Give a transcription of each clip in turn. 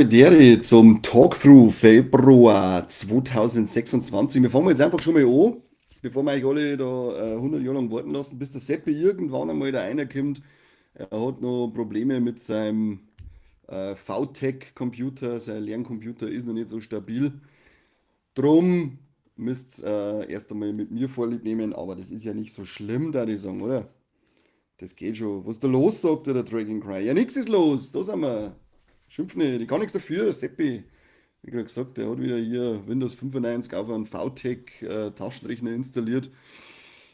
Dere zum Talkthrough Februar 2026. Wir fangen jetzt einfach schon mal an, bevor wir euch alle da 100 Jahre lang warten lassen, bis der Seppi irgendwann einmal da reinkommt. Er hat noch Probleme mit seinem VTech-Computer, sein Lerncomputer ist noch nicht so stabil. Drum müsst ihr erst einmal mit mir vorlieb nehmen, aber das ist ja nicht so schlimm, da ich sagen, oder? Das geht schon. Was ist da los, sagt der Dragon Cry. Ja, nix ist los, da sind wir. Schimpf nicht, ich kann nichts dafür, der Seppi. Wie gerade gesagt, der hat wieder hier Windows 95 auf einen VTech Taschenrechner installiert.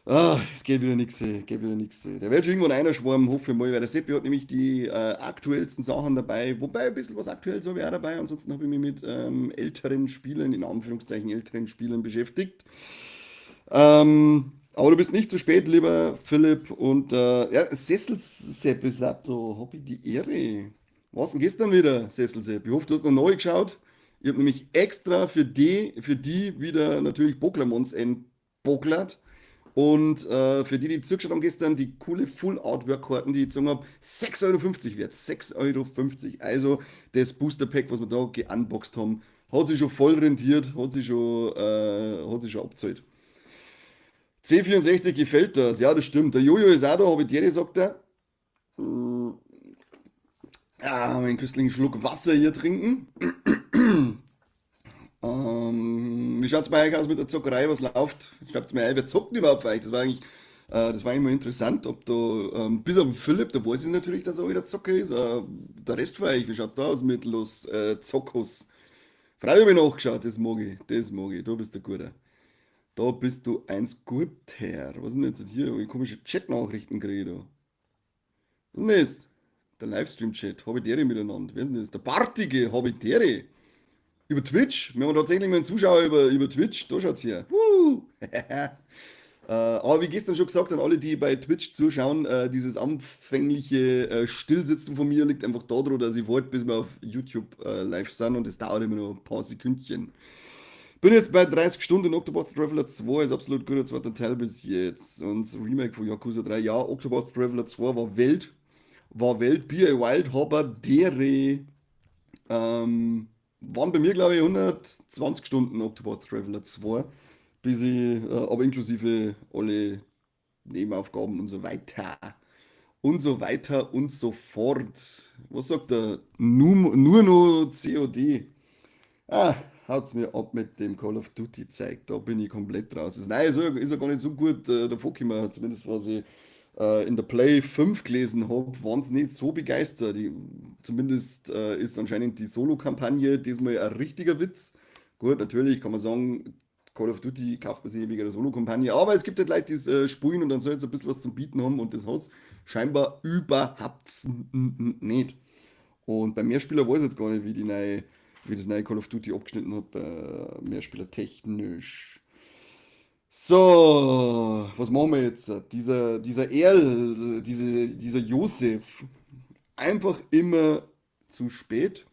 Ah, es geht wieder nichts, geht wieder nichts. Der wird schon irgendwann einer schwarmen, hoffe ich mal, weil der Seppi hat nämlich die aktuellsten Sachen dabei, wobei ein bisschen was Aktuelles habe ich auch dabei. Ansonsten habe ich mich mit älteren Spielen, in Anführungszeichen älteren Spielen beschäftigt. Aber du bist nicht zu spät, lieber Philipp. Und ja, Sessel Sepp ist auch da, hab ich die Ehre. Was denn gestern wieder, Sessel Sepp? Ich hoffe, du hast noch neu geschaut. Ich habe nämlich extra für die wieder natürlich Pokémons entbocklert. Und für die, die zugeschaut haben gestern, die coole Full Artwork-Karten, die ich gezogen habe, 6,50 Euro wert. 6,50 Euro. Also das Booster Pack, was wir da geunboxed haben, hat sich schon voll rentiert, hat sich schon abgezahlt. C64 gefällt das, ja, das stimmt. Der Jojo ist auch da, habe ich dir gesagt, er. Ah, meinen köstlichen Schluck Wasser hier trinken. Wie schaut es bei euch aus mit der Zockerei? Was läuft? Schreibt mir ein, wer zockt denn überhaupt bei euch? Das war immer interessant, ob da, bis auf den Philipp, da weiß ich natürlich, dass er wieder Zocker ist. Der Rest von euch, wie schaut's da aus mit Los Zockos? Freilich habe ich nachgeschaut, das mag ich, das mag ich, da bist du guter. Da bist du eins guter. Was ist denn jetzt hier? Ich komische Chat-Nachrichten kriege da. Was ist denn das? Der Livestream-Chat, Habidere miteinander. Wer ist denn das? Der Bartige, Habidere. Über Twitch. Wir haben tatsächlich mal einen Zuschauer über Twitch. Da schaut's her. Woo! Aber wie gestern schon gesagt, an alle, die bei Twitch zuschauen, dieses anfängliche Stillsitzen von mir liegt einfach daran, dass ich warte, bis wir auf YouTube live sind, und das dauert immer noch ein paar Sekündchen. Bin jetzt bei 30 Stunden in Octopath Traveler 2, ist absolut guter zweiter Teil bis jetzt. Und das Remake von Yakuza 3, ja, Octopath Traveler 2 war Welt. War Welt, Be a Wild Hopper, dere waren bei mir, glaube ich, 120 Stunden Octopath Traveler 2, bis ich, aber inklusive alle Nebenaufgaben und so weiter. Und so weiter und so fort. Was sagt der? Nur noch COD. Ah, haut's mir ab mit dem Call of Duty Zeug. Da bin ich komplett raus. Das Neue ist ja gar nicht so gut davor gekommen. Zumindest was ich in der Play 5 gelesen habe, waren sie nicht so begeistert. Zumindest ist anscheinend die Solo-Kampagne diesmal ein richtiger Witz. Gut, natürlich kann man sagen, Call of Duty kauft man sich wegen der Solo-Kampagne, aber es gibt halt Leute, die es spielen und dann soll jetzt ein bisschen was zum Bieten haben, und das hat es scheinbar überhaupt nicht. Und bei Mehrspieler weiß ich jetzt gar nicht, wie das neue Call of Duty abgeschnitten hat, bei Mehrspieler technisch. So, was machen wir jetzt? Dieser Erl, dieser Josef, einfach immer zu spät.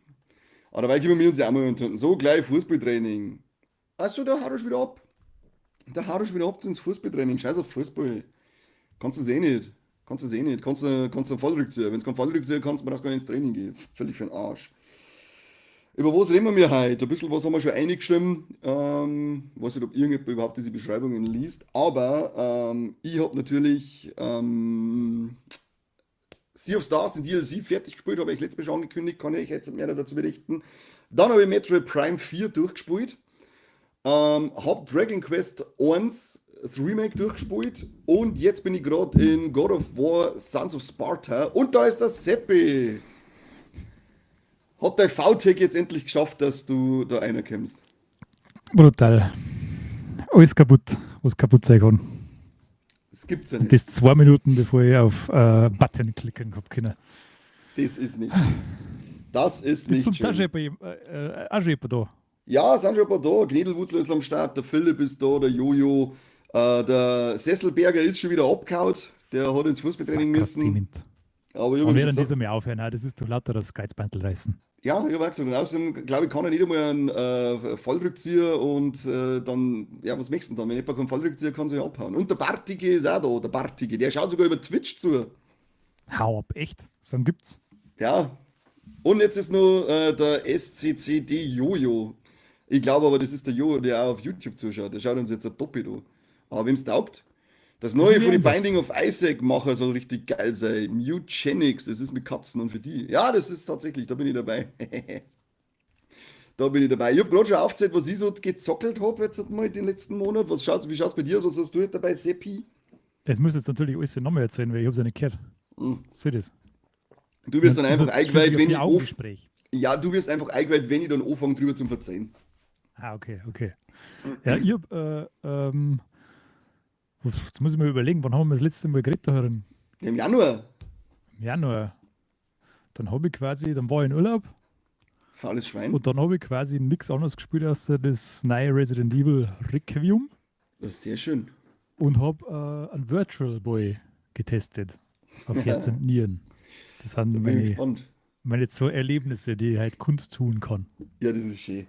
Aber dabei können wir uns ja auch mal unterhalten. So, gleich Fußballtraining. Achso, da haut er schon wieder ab. Da haut er schon wieder ab ins Fußballtraining. Scheiß auf Fußball. Kannst du es eh nicht. Kannst du es eh nicht. Kannst du einen Fallrückzieher. Wenn es keinen Fallrückzieher kannst, brauchst du gar nicht ins Training gehen. Völlig für den Arsch. Über was reden wir heute? Ein bisschen was haben wir schon eingeschrieben. Weiß nicht, ob irgendjemand überhaupt diese Beschreibungen liest. Aber ich habe natürlich Sea of Stars, den DLC, fertig gespielt, habe ich letztes Mal schon angekündigt, kann ich jetzt mehr dazu berichten. Dann habe ich Metroid Prime 4 durchgespielt. Habe Dragon Quest 1, das Remake, durchgespielt. Und jetzt bin ich gerade in God of War Sons of Sparta. Und da ist der Seppi. Hat dein VTech jetzt endlich geschafft, dass du da reinkommst? Brutal. Alles kaputt, was kaputt sein kann. Das gibt's ja nicht. Und das 2 Minuten, bevor ich auf Button klicken habe können. Das ist nicht schön. Das ist nicht ist schön. Auch schon jemand da? Ja, sind schon ein paar da. Knädelwurzel ist am Start, der Philipp ist da, der Jojo, der Sesselberger ist schon wieder abgehauen. Der hat ins Fußballtraining müssen. Aber ich habe gesagt, das einmal aufhören, das ist doch lauter das Kreuzbandel reißen. Ja, ich habe auch gesagt, und außerdem, glaube ich, kann er nicht einmal einen Fallrückzieher und dann, ja, was möchtest du denn dann? Wenn jemand keinen Fallrückzieher kann, sich abhauen. Und der Bartige ist auch da, der Bartige, der schaut sogar über Twitch zu. Hau ab, echt? So einen gibt's? Ja. Und jetzt ist noch der SCCD Jojo. Ich glaube aber, das ist der Jojo, der auch auf YouTube zuschaut. Der schaut uns jetzt ein doppelt an. Aber wem's taugt? Das neue von den Binding of Isaac Macher soll richtig geil sein. Mewgenics, das ist mit Katzen und für die. Ja, das ist tatsächlich, da bin ich dabei. Da bin ich dabei. Ich habe gerade schon aufgezählt, was ich so gezockelt habe jetzt mal den letzten Monat. Wie schaut's bei dir aus? Was hast du jetzt dabei, Seppi? Das muss jetzt natürlich alles nochmal erzählen, weil ich habe es ja nicht gehört. So das. Du wirst dann einfach eingeweiht, wenn ich auf. Ja, du wirst einfach eingeweiht, wenn ich dann anfange, drüber zu verzeihen. Ah, okay, okay. Ja, ich hab, jetzt muss ich mir überlegen, wann haben wir das letzte Mal geredet da herin? Im Januar. Im Januar. Dann habe ich quasi, dann war ich in Urlaub. Faules Schwein. Und dann habe ich quasi nichts anderes gespielt, außer das neue Resident Evil Requiem. Das ist sehr schön. Und habe einen Virtual Boy getestet. Auf Herz und Nieren. Das sind meine zwei Erlebnisse, die ich halt kundtun kann. Ja, das ist schön.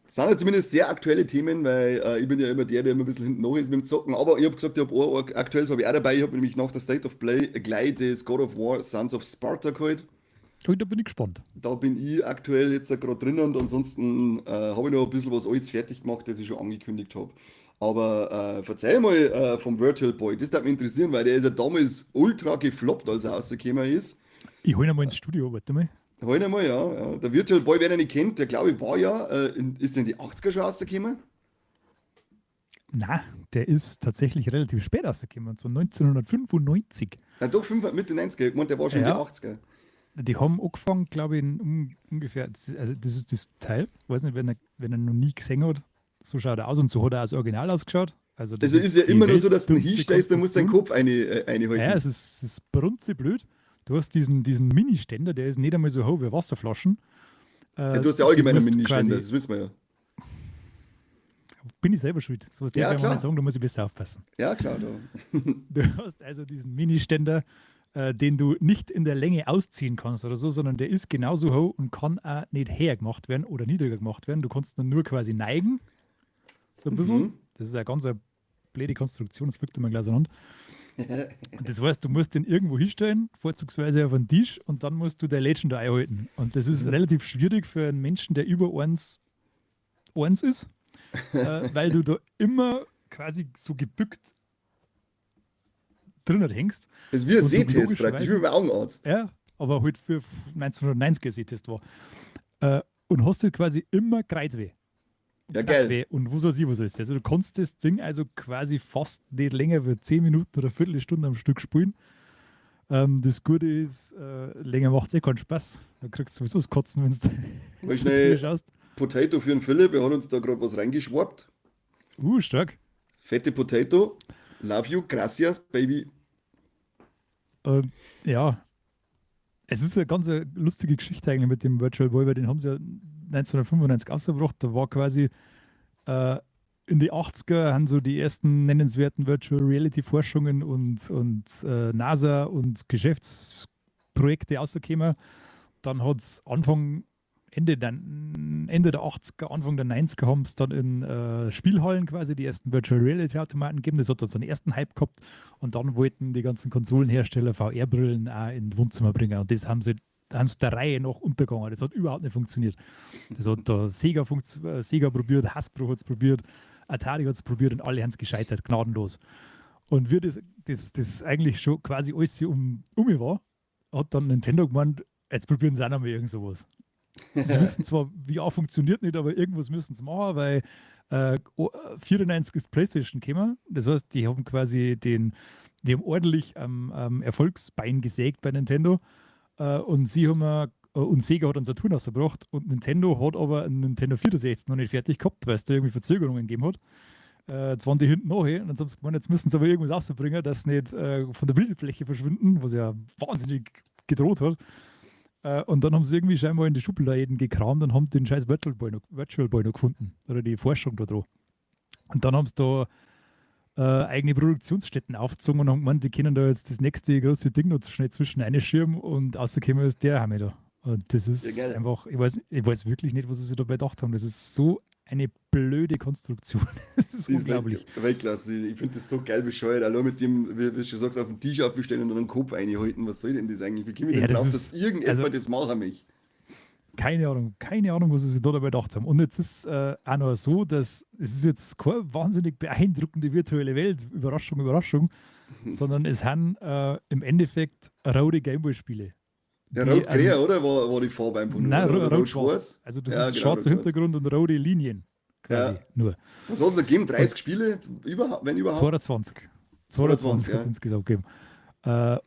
Das sind ja zumindest sehr aktuelle Themen, weil ich bin ja immer der, der immer ein bisschen hinten nach ist mit dem Zocken. Aber ich habe gesagt, ich habe aktuell habe ich auch dabei. Ich habe nämlich nach der State of Play gleich das God of War Sons of Sparta geholt. Oh, da bin ich gespannt. Da bin ich aktuell jetzt gerade drin und ansonsten habe ich noch ein bisschen was alles fertig gemacht, das ich schon angekündigt habe. Aber verzeih mal vom Virtual Boy, das würde mich interessieren, weil der ist ja damals ultra gefloppt, als er rausgekommen ist. Ich hol ihn mal ins Studio, warte mal. Hol ihn mal, ja, ja. Der Virtual Boy, wer ihn nicht kennt, der glaube ich war ja, ist der in die 80er schon rausgekommen? Na, der ist tatsächlich relativ spät rausgekommen, und zwar 1995. Ja, doch, Mitte 90er, ich meine, der war schon in die 80er. Die haben angefangen, glaube ich, in ungefähr, also das ist das Teil, ich weiß nicht, wenn er noch nie gesehen hat, so schaut er aus und so hat er als Original ausgeschaut. Also, das also ist ja immer nur so, dass du hinstellst, da musst du deinen Kopf einhalten. Ja, es ist brunzeblöd. Du hast diesen Mini-Ständer, der ist nicht einmal so hoch wie Wasserflaschen. Ja, du hast ja allgemein einen Mini-Ständer, das wissen wir ja. Bin ich selber schuld. So was ja, darf ich nicht sagen, da muss ich besser aufpassen. Ja, klar. Du hast also diesen Mini-Ständer, den du nicht in der Länge ausziehen kannst oder so, sondern der ist genauso hoch und kann auch nicht höher gemacht werden oder niedriger gemacht werden. Du kannst dann nur quasi neigen. So ein bisschen. Mhm. Das ist eine ganz blöde Konstruktion, das wirkt immer gleich auseinander. Und das heißt, du musst den irgendwo hinstellen, vorzugsweise auf einen Tisch, und dann musst du der Legend da einhalten. Und das ist relativ schwierig für einen Menschen, der über 1,1 ist, weil du da immer quasi so gebückt drinnen hängst. Das ist wie ein Sehtest praktisch, wie beim Augenarzt. Ja, aber halt für 1990er Sehtest war. Und hast du quasi immer Kreuzweh. Ja, geil. Und wo soll sie, was ist? Also du kannst das Ding also quasi fast nicht länger wie 10 Minuten oder eine Viertelstunde am Stück spielen. Das Gute ist, länger macht es eh keinen Spaß. Da kriegst du sowieso das Kotzen, wenn du schaust. Potato für den Philipp, er hat uns da gerade was reingeschwappt. Stark. Fette Potato. Love you, gracias, baby. Ja, es ist eine ganz lustige Geschichte eigentlich mit dem Virtual Boy, weil den haben sie ja 1995 rausgebracht. Da war quasi in die 80er haben so die ersten nennenswerten Virtual Reality Forschungen und NASA und Geschäftsprojekte rausgekommen. Dann hat es Ende der 80er, Anfang der 90er haben es dann in Spielhallen quasi die ersten Virtual Reality Automaten gegeben. Das hat dann so einen ersten Hype gehabt und dann wollten die ganzen Konsolenhersteller VR-Brillen auch in Wohnzimmer bringen und das haben sie der Reihe nach untergegangen. Das hat überhaupt nicht funktioniert. Das hat da Sega probiert, Hasbro hat es probiert, Atari hat es probiert und alle haben es gescheitert, gnadenlos. Und wie das eigentlich schon quasi alles um mich war, hat dann Nintendo gemeint, jetzt probieren sie auch noch mal irgend sowas. Sie wissen zwar, VR funktioniert nicht, aber irgendwas müssen sie machen, weil 94 ist PlayStation gekommen. Das heißt, die haben quasi die haben ordentlich am Erfolgsbein gesägt bei Nintendo. Und sie haben und Sega hat einen Saturn rausgebracht und Nintendo hat aber einen Nintendo 64 noch nicht fertig gehabt, weil es da irgendwie Verzögerungen gegeben hat. Jetzt waren die hinten nach und dann haben sie gemeint, jetzt müssen sie aber irgendwas rausbringen, dass sie nicht von der Bildfläche verschwinden, was ja wahnsinnig gedroht hat. Und dann haben sie irgendwie scheinbar in die Schubladen gekramt und haben den scheiß Virtual Boy noch gefunden. Oder die Forschung da dran. Und dann haben sie da eigene Produktionsstätten aufgezogen und haben gemeint, die können da jetzt das nächste große Ding noch schnell zwischen einschieben und rausgekommen ist der Hammer da. Und das ist ja einfach, ich weiß wirklich nicht, was sie sich dabei gedacht haben. Das ist so eine blöde Konstruktion. Das ist unglaublich. Weltklasse. Ich finde das so geil bescheuert. Allein mit dem, wie du schon sagst, auf den Tisch aufstellen und dann den Kopf einhalten. Was soll denn das eigentlich? Wie komme ich denn drauf, dass irgendjemand das machen möchte? Keine Ahnung, keine Ahnung, was sie sich da dabei gedacht haben. Und jetzt ist auch noch so, dass es ist jetzt keine wahnsinnig beeindruckende virtuelle Welt, Überraschung, Überraschung, sondern es sind im Endeffekt rote Gameboy-Spiele. Ja, rot-grün, oder? War die Farbe einfach nur? Nein, rot-schwarz. Also das Ja, ist genau, schwarzer rot-schwarz. Hintergrund und rote Linien quasi nur. Was hat es da gegeben? 30 Spiele? Überhaupt, wenn überhaupt? 22. 22 hat es insgesamt gegeben.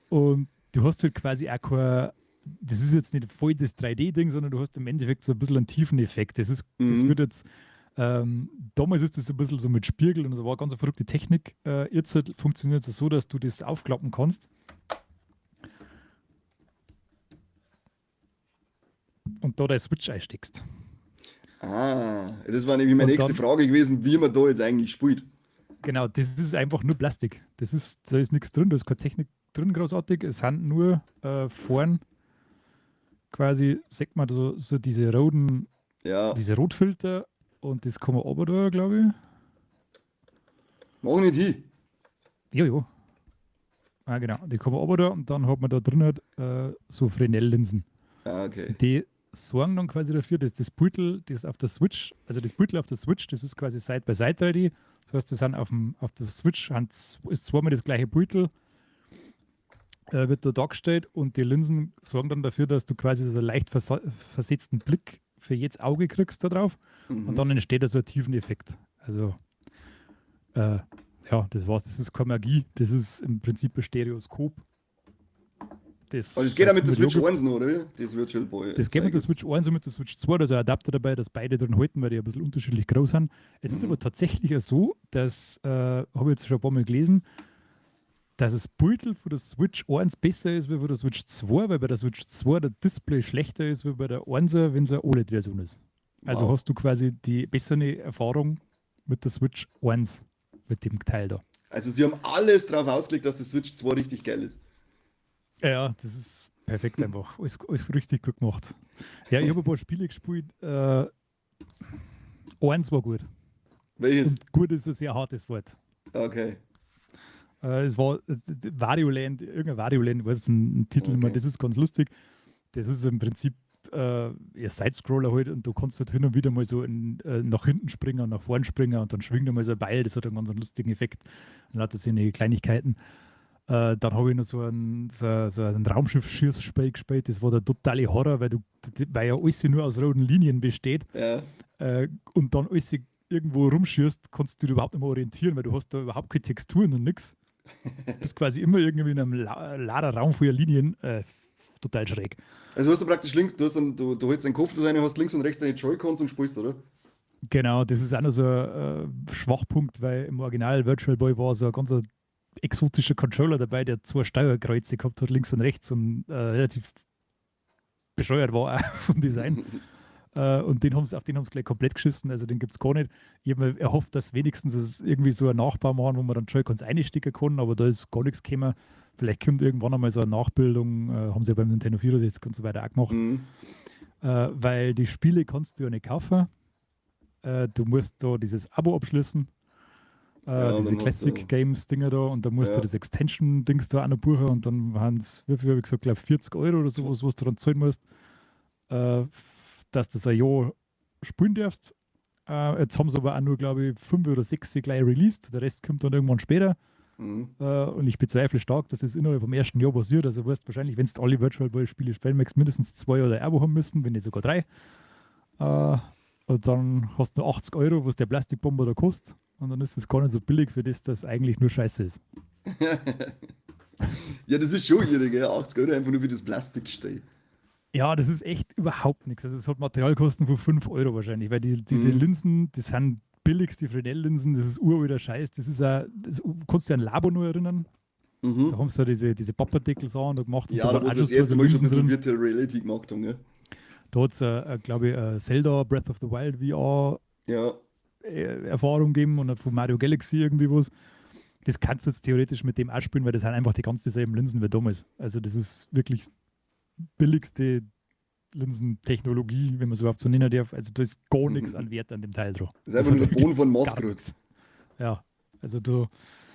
Und du hast halt quasi auch kein, das ist jetzt nicht voll das 3D-Ding, sondern du hast im Endeffekt so ein bisschen einen Tiefeneffekt. Das ist, das wird jetzt, damals ist das ein bisschen so mit Spiegel und so, war ganz eine verrückte Technik. Jetzt funktioniert es so, dass du das aufklappen kannst. Und da deine Switch einsteckst. Ah, das war nämlich meine Und nächste dann Frage gewesen, wie man da jetzt eigentlich spielt. Genau, das ist einfach nur Plastik. Da ist nichts drin, da ist keine Technik drin großartig. Es sind nur vorn quasi, sagt man so diese roten, diese Rotfilter und das kann man runter da, glaube ich. Mach nicht hin. Ja, ja. Ah, genau. Die kann man runter da und dann hat man da drin halt so Fresnel-Linsen. Ah, okay. Die sorgen dann quasi dafür, dass das Beutel, das auf der Switch, also das Beutel auf der Switch, das ist quasi Side by Side 3D. Das heißt, das sind auf der Switch ist zweimal das gleiche Beutel, wird da dargestellt und die Linsen sorgen dann dafür, dass du quasi so einen leicht versetzten Blick für jedes Auge kriegst da drauf und dann entsteht da so ein Tiefeneffekt. Also ja, das war's. Das ist keine Magie, das ist im Prinzip ein Stereoskop. Das Aber das geht auch mit der seit Switch hundert Jahren 1 noch, oder wie? Das Virtual Boy. Das geht mit der Zeug. Switch 1 und mit der Switch 2, da ist ein Adapter dabei, dass beide drin halten, weil die ein bisschen unterschiedlich groß sind. Es ist aber tatsächlich auch so, dass, habe ich jetzt schon ein paar Mal gelesen, dass das Beutel von der Switch 1 besser ist wie von der Switch 2, weil bei der Switch 2 der Display schlechter ist wie bei der 1er, wenn es eine OLED-Version ist. Also hast du quasi die bessere Erfahrung mit der Switch 1, mit dem Teil da. Also sie haben alles drauf ausgelegt, dass die Switch 2 richtig geil ist. Ja, das ist perfekt einfach. Alles richtig gut gemacht. Ja, ich habe ein paar Spiele gespielt. Eins war gut. Welches? Und gut ist ein sehr hartes Wort. Okay. Es war Wario Land, irgendein Wario Land, ich weiß jetzt einen Titel nicht mehr, das ist ganz lustig. Das ist im Prinzip ein Sidescroller halt und du kannst halt hin und wieder mal so nach hinten springen und nach vorn springen und dann schwingt einmal so ein Beil, das hat einen ganz lustigen Effekt. Und lauter so eine Kleinigkeiten. Dann habe ich noch so ein Raumschiff-Schießspiel gespielt, das war der totale Horror, weil ja alles nur aus roten Linien besteht. Und dann alles irgendwo rumschießt, kannst du dich überhaupt nicht mehr orientieren, weil du hast da überhaupt keine Texturen und nix. Du bist quasi immer irgendwie in einem leeren Raum voller Linien, total schräg. Also du hast dann praktisch links, du hast dann, du, du holst deinen Kopf, du hast links und rechts deine Joy-Cons und spielst, oder? Genau, das ist auch noch so ein Schwachpunkt, weil im Original Virtual Boy war so ein ganz exotischer Controller dabei, der zwei Steuerkreuze gehabt hat, links und rechts und relativ bescheuert war auch vom Design. Und auf den haben sie gleich komplett geschissen, also den gibt's gar nicht. Ich hab mir erhofft, dass wenigstens es irgendwie so ein Nachbau machen, wo man dann Joy-Cons einstecken kann, aber da ist gar nichts gekommen. Vielleicht kommt irgendwann einmal so eine Nachbildung, haben sie ja beim Nintendo 64 und so weiter auch gemacht. Weil die Spiele kannst du ja nicht kaufen. Du musst da dieses Abo abschließen. Ja, Diese dann hast Classic du Games Dinger da und da musst du das Extension-Dings da auch noch buchen und dann waren's, wie viel hab ich gesagt, glaub 40 Euro oder sowas, was du dann zahlen musst, dass du das ein Jahr spielen darfst. Jetzt haben sie aber auch nur, glaub ich, 5 oder 6 gleich released, der Rest kommt dann irgendwann später. Und ich bezweifle stark, dass das innerhalb vom ersten Jahr passiert. Also wirst wahrscheinlich, wenn du alle Virtual Boy Spiele spielen möchtest, mindestens 2 oder Abo haben müssen, wenn nicht sogar 3. Und dann hast du nur 80 Euro, was der Plastikbomber da kostet. Und dann ist das gar nicht so billig für das, dass eigentlich nur Scheiße ist. Ja, das ist schon irre, gell? 80 Euro einfach nur für das Plastikgestell. Ja, das ist echt überhaupt nichts. Also es hat Materialkosten von 5 Euro wahrscheinlich, weil diese Linsen, das sind billigste Fresnel-Linsen, das ist uralter Scheiß. Das ist auch, das, kannst du dich an Labo nur erinnern? Da haben sie ja diese Pappardeckel so und da gemacht. Und Ja, da da waren wo sie auch das erste schon Mal schon ein Linsen bisschen drin. Virtual Reality gemacht haben, gell? Da hat's glaub ich, Zelda Breath of the Wild VR Erfahrung gegeben und von Mario Galaxy irgendwie was. Das kannst du jetzt theoretisch mit dem auch spielen, weil das sind einfach die ganzen selben Linsen wie damals. Also das ist wirklich billigste Linsentechnologie, wenn man es überhaupt so nennen darf. Also da ist gar nichts an Wert an dem Teil dran. Das ist einfach nur der Boden von Gar Maske. nichts. Ja, also du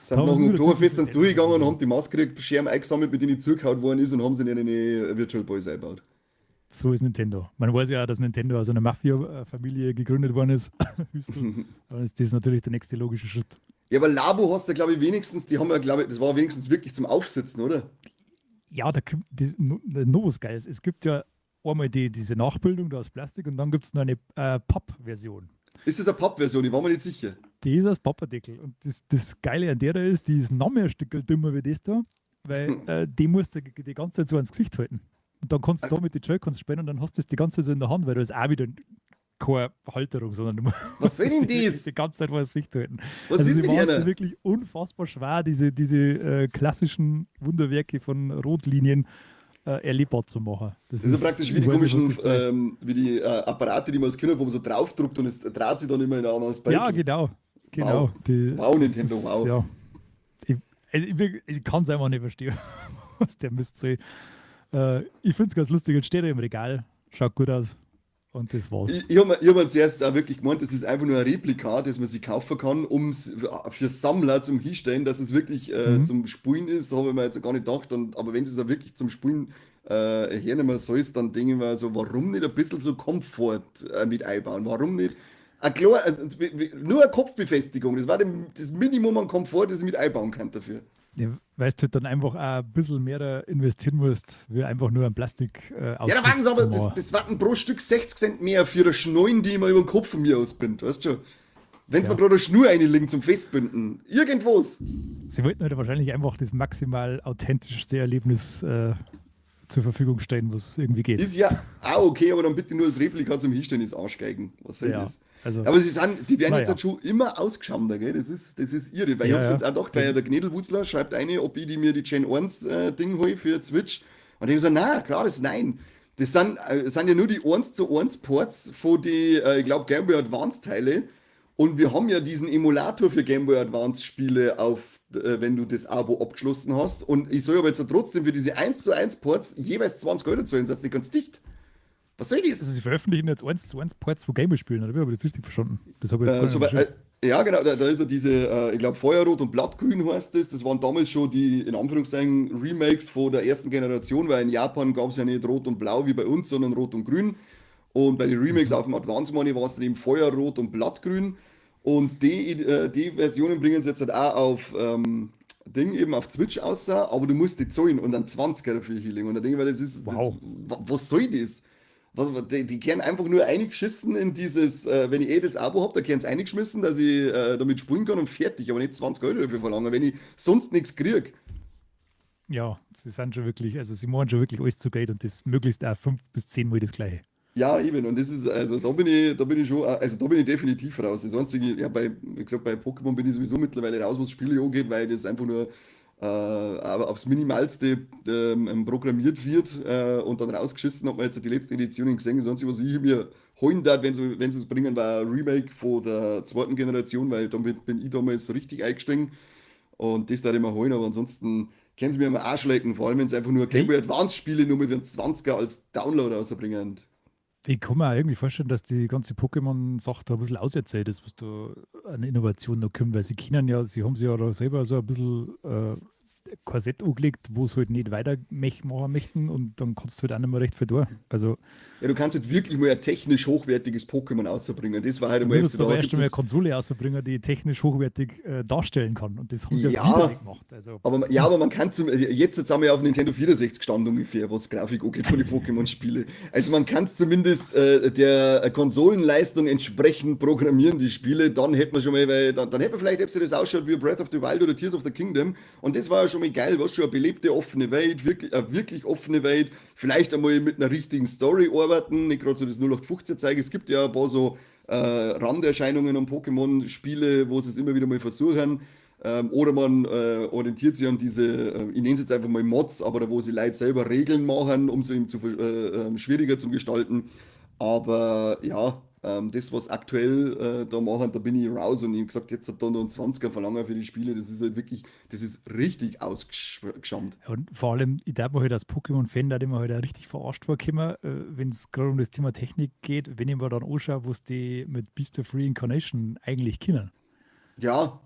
Sind Da nach haben sie dem wieder Oktoberfest typische sind durchgegangen und Eltern. haben die Maske-Scherben eingesammelt, mit denen die zugehauen worden ist und haben sie in eine Virtual Boys eingebaut. So ist Nintendo. Man weiß ja auch, dass Nintendo aus einer Mafia-Familie gegründet worden ist. Dann ist das natürlich der nächste logische Schritt. Ja, aber Labo hast du, glaube ich, wenigstens, die haben ja, glaube ich, das war wenigstens wirklich zum Aufsitzen, oder? Ja, da kommt das, noch was Geiles. Es gibt ja einmal diese Nachbildung da aus Plastik und dann gibt es noch eine Papp-Version. Ist das eine Papp-Version? Ich war mir nicht sicher. Die ist aus Pappadeckel. Und das Geile an der da ist, die ist noch mehr ein Stück dümmer wie das da, weil die musst du die ganze Zeit so ans Gesicht halten. Und dann kannst du da mit den Joy-Cons spielen und dann hast du das die ganze Zeit so in der Hand, weil da ist auch wieder keine Halterung, sondern du musst Was will denn das? die ganze Zeit vor das Gesicht halten. Was also ist sie mit machen es wirklich unfassbar schwer, diese klassischen Wunderwerke von Rotlinien erlebbar zu machen. Das ist praktisch wie die komischen wie die Apparate, die man als Kind hat, wo man so draufdruckt und es dreht sich dann immer in ein anderes Bild. Ja, genau. Wow. Wow, Nintendo, wow. Ja. Ich kann es einfach nicht verstehen, was der Mist soll. Ich finde es ganz lustig, jetzt steht er im Regal, schaut gut aus und das war's. Ich habe mir zuerst auch wirklich gemeint, das ist einfach nur ein Replika, das man sich kaufen kann, um für Sammler zum Hinstellen, dass es wirklich zum Spulen ist, habe ich mir jetzt gar nicht gedacht. Aber wenn es auch wirklich zum Spulen hernehmen soll, dann denke ich mir so, warum nicht ein bisschen so Komfort mit einbauen? Warum nicht? Also, nur eine Kopfbefestigung, das war das Minimum an Komfort, das ich mit einbauen kann dafür. Ja, weil du halt dann einfach auch ein bisschen mehr investieren musst, wie einfach nur ein Plastik Ja, da waren sie aber, das waren pro Stück 60 Cent mehr für eine Schnullen, die ich mir über den Kopf von mir ausbinde, weißt du schon. Wenn sie mir gerade eine Schnur reinlegen zum Festbinden, irgendwas. Sie wollten halt wahrscheinlich einfach das maximal authentischste Erlebnis zur Verfügung stellen, was irgendwie geht. Ist ja auch okay, aber dann bitte nur als Replika zum Hinstellen ist Arschgeigen. Was soll das? Also, aber sie sind, die werden jetzt halt schon immer ausgeschamter, gell? Das ist irre. Weil ich habe jetzt auch gedacht, weil ja der Gnädelwutzler schreibt eine, ob ich die mir die Gen 1 Ding hole für Switch. Und ich so, na, klar, das ist nein. Das sind ja nur die 1:1 Ports von die, ich glaube, Game Boy Advance Teile. Und wir haben ja diesen Emulator für Game Boy Advance Spiele auf, wenn du das Abo abgeschlossen hast. Und ich soll aber jetzt trotzdem für diese 1:1 Ports jeweils 20 Euro zahlen, seid nicht ganz dicht. Was soll das? Also sie veröffentlichen jetzt 1:1 Ports von Game Boy Spielen, oder wie habe ich das richtig verstanden? Das habe ich jetzt gar nicht ja, genau, da ist ja diese, ich glaube, Feuerrot und Blattgrün heißt das. Das waren damals schon die, in Anführungszeichen, Remakes von der ersten Generation, weil in Japan gab es ja nicht Rot und Blau wie bei uns, sondern Rot und Grün. Und bei den Remakes auf dem Advance Money war es dann eben Feuerrot und Blattgrün. Und die Versionen bringen sie jetzt halt auch auf Ding eben auf Switch aus, aber du musst die zahlen und dann 20er dafür Healing. Und da denke ich mir, das ist, wow. Was soll das? Die können einfach nur eingeschissen in dieses, wenn ich das Abo hab, da können sie eingeschmissen, dass ich damit spielen kann und fertig, aber nicht 20 Euro dafür verlangen, wenn ich sonst nichts krieg. Ja, sie sind schon wirklich, also sie machen schon wirklich alles zu Geld und das möglichst auch 5 bis 10 Mal das Gleiche. Ja, eben, und das ist, also da bin ich schon, also da bin ich definitiv raus. Das Einzige, ja, wie gesagt, bei Pokémon bin ich sowieso mittlerweile raus, was Spiele angeht, weil das einfach nur aber aufs Minimalste programmiert wird und dann rausgeschissen hat man jetzt die letzten Editionen gesehen. Das Einzige, was ich mir holen darf, wenn sie es bringen, war ein Remake von der zweiten Generation, weil damit bin ich damals so richtig eingestiegen und das darf ich mir holen, aber ansonsten können sie mir immer Arsch lecken, vor allem wenn sie einfach nur Game Boy Advance Spiele nur mit 20er als Download rausbringen. Ich kann mir auch irgendwie vorstellen, dass die ganze Pokémon-Sache da ein bisschen auserzählt ist, was da an Innovation noch kommt, weil sie können ja, sie haben sich ja da selber so ein bisschen Korsett angelegt, wo sie halt nicht weitermachen möchten und dann kannst du halt auch nicht mehr recht viel tun. Also, ja, du kannst halt wirklich mal ein technisch hochwertiges Pokémon rausbringen. Das war halt einmal. Du musst jetzt aber erst einmal eine Konsole rausbringen, die technisch hochwertig darstellen kann. Und das haben sie ja wieder nicht gemacht. Also, aber, ja, aber man kann zum. Jetzt haben wir ja auf Nintendo 64 gestanden ungefähr, was Grafik angeht von den Pokémon-Spiele. Also man kann es zumindest der Konsolenleistung entsprechend programmieren, die Spiele. Dann hätte man schon mal, weil dann hätte man vielleicht, ob sich das ausschaut wie Breath of the Wild oder Tears of the Kingdom. Und das war ja schon mal geil, was schon eine belebte, offene Welt, wirklich, eine wirklich offene Welt, vielleicht einmal mit einer richtigen Story arbeiten, nicht gerade so das 0815 Zeug. Es gibt ja ein paar so Randerscheinungen und Pokémon-Spiele, wo sie es immer wieder mal versuchen. Oder man orientiert sich an diese, ich nenne es jetzt einfach mal Mods, aber da wo sie Leute selber Regeln machen, um sie eben zu, schwieriger zu gestalten. Aber ja, das, was aktuell da machen, da bin ich raus und ich habe gesagt, jetzt hat da noch ein 20er verlangen für die Spiele, das ist halt wirklich, das ist richtig ausgeschammt. Und vor allem, ich darf mir halt als Pokémon-Fan da immer halt auch richtig verarscht vorkommen, wenn es gerade um das Thema Technik geht, wenn ich mir dann anschaue, was die mit Beast of Reincarnation eigentlich können. Ja,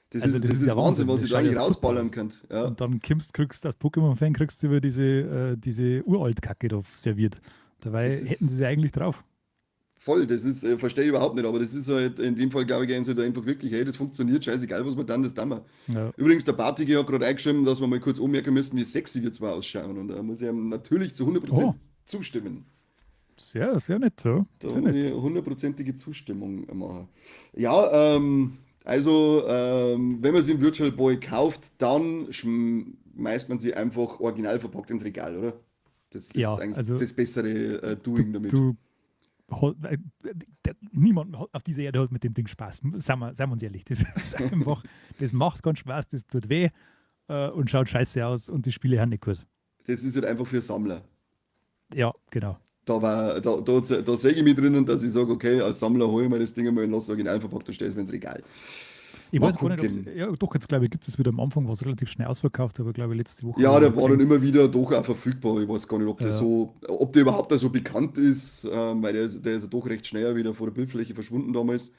das, also das ist ja Wahnsinn, was ich da eigentlich rausballern kann. Ja. Und dann kriegst du als Pokémon-Fan kriegst du über diese Uralt-Kacke da serviert. Dabei hätten sie sie eigentlich drauf. Voll, das ist, verstehe ich überhaupt nicht, aber das ist halt in dem Fall, glaube ich, gehen sie halt einfach wirklich, hey, das funktioniert, scheißegal, was wir dann, das tun wir. Ja. Übrigens, der Bartige hat gerade eingeschrieben, dass wir mal kurz anmerken müssen, wie sexy wir zwar ausschauen. Und da muss ich ihm natürlich zu 100% zustimmen. Sehr, sehr nett, ja. Da sehr muss ich hundertprozentige Zustimmung machen. Ja, also, wenn man sie im Virtual Boy kauft, dann schmeißt man sie einfach original verpackt ins Regal, oder? Das ist ja, eigentlich also das bessere Doing damit. Niemand auf dieser Erde hat mit dem Ding Spaß. Seien wir uns ehrlich. Das ist einfach, das macht keinen Spaß, das tut weh und schaut scheiße aus und die Spiele haben nicht gut. Das ist halt einfach für Sammler. Ja, genau. Da sehe ich mich drinnen, dass ich sage, okay, als Sammler hole ich mir das Ding einmal und lasse es original verpackt und stelle es mir ins Regal. Ich mal weiß gar nicht, ja, doch, jetzt glaube ich, gibt es wieder am Anfang, war es relativ schnell ausverkauft, aber glaube ich letzte Woche. Ja, der war dann immer wieder doch auch verfügbar. Ich weiß gar nicht, ob der so, ob der überhaupt da so bekannt ist, weil der ist ja doch recht schnell wieder vor der Bildfläche verschwunden damals.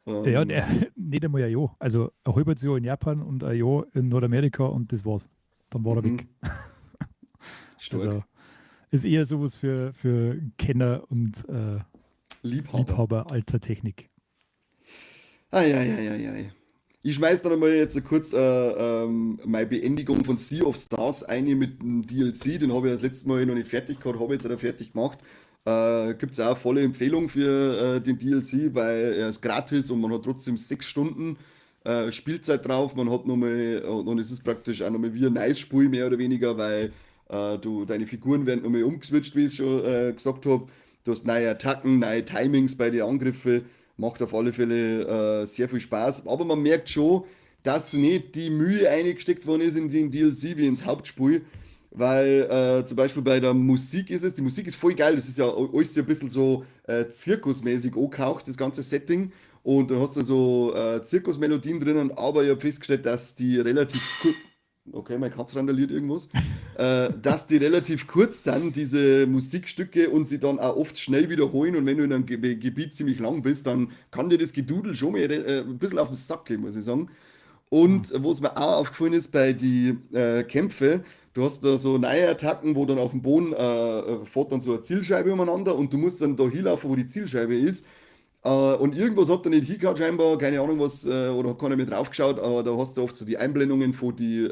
Ja, der, nicht einmal ein Jahr. Also ein halbes Jahr in Japan und ein Jahr in Nordamerika und das war's. Dann war er weg. Stark. Also, ist eher sowas für Kenner und Liebhaber alter Technik. Ei. Ich schmeiß dann einmal jetzt kurz meine Beendigung von Sea of Stars ein mit dem DLC. Den habe ich das letzte Mal noch nicht fertig gehabt, habe ich jetzt auch fertig gemacht. Gibt es auch volle Empfehlung für den DLC, weil er ist gratis und man hat trotzdem 6 Stunden Spielzeit drauf. Man hat nochmal, und es ist praktisch auch nochmal wie ein neues Spiel, mehr oder weniger, weil deine Figuren werden nochmal umgeswitcht, wie ich schon gesagt habe. Du hast neue Attacken, neue Timings bei den Angriffen. Macht auf alle Fälle sehr viel Spaß. Aber man merkt schon, dass nicht die Mühe eingesteckt worden ist in den DLC wie ins Hauptspiel. Weil zum Beispiel bei der Musik ist es, die Musik ist voll geil, das ist ja alles ein bisschen so zirkusmäßig angehaucht, das ganze Setting. Und dann hast du so Zirkusmelodien drinnen, aber ich habe festgestellt, dass die relativ kurz. Okay, mein Katz randaliert irgendwas. Dass die relativ kurz sind, diese Musikstücke, und sie dann auch oft schnell wiederholen. Und wenn du in einem Gebiet ziemlich lang bist, dann kann dir das Gedudel schon mal ein bisschen auf den Sack gehen, muss ich sagen. Und was mir auch aufgefallen ist bei den Kämpfen, du hast da so neue Attacken, wo dann auf dem Boden fährt dann so eine Zielscheibe umeinander und du musst dann da hinlaufen, wo die Zielscheibe ist. Und irgendwas hat da nicht hingehauen scheinbar, keine Ahnung was, oder hat keiner mehr drauf geschaut, aber da hast du oft so die Einblendungen von die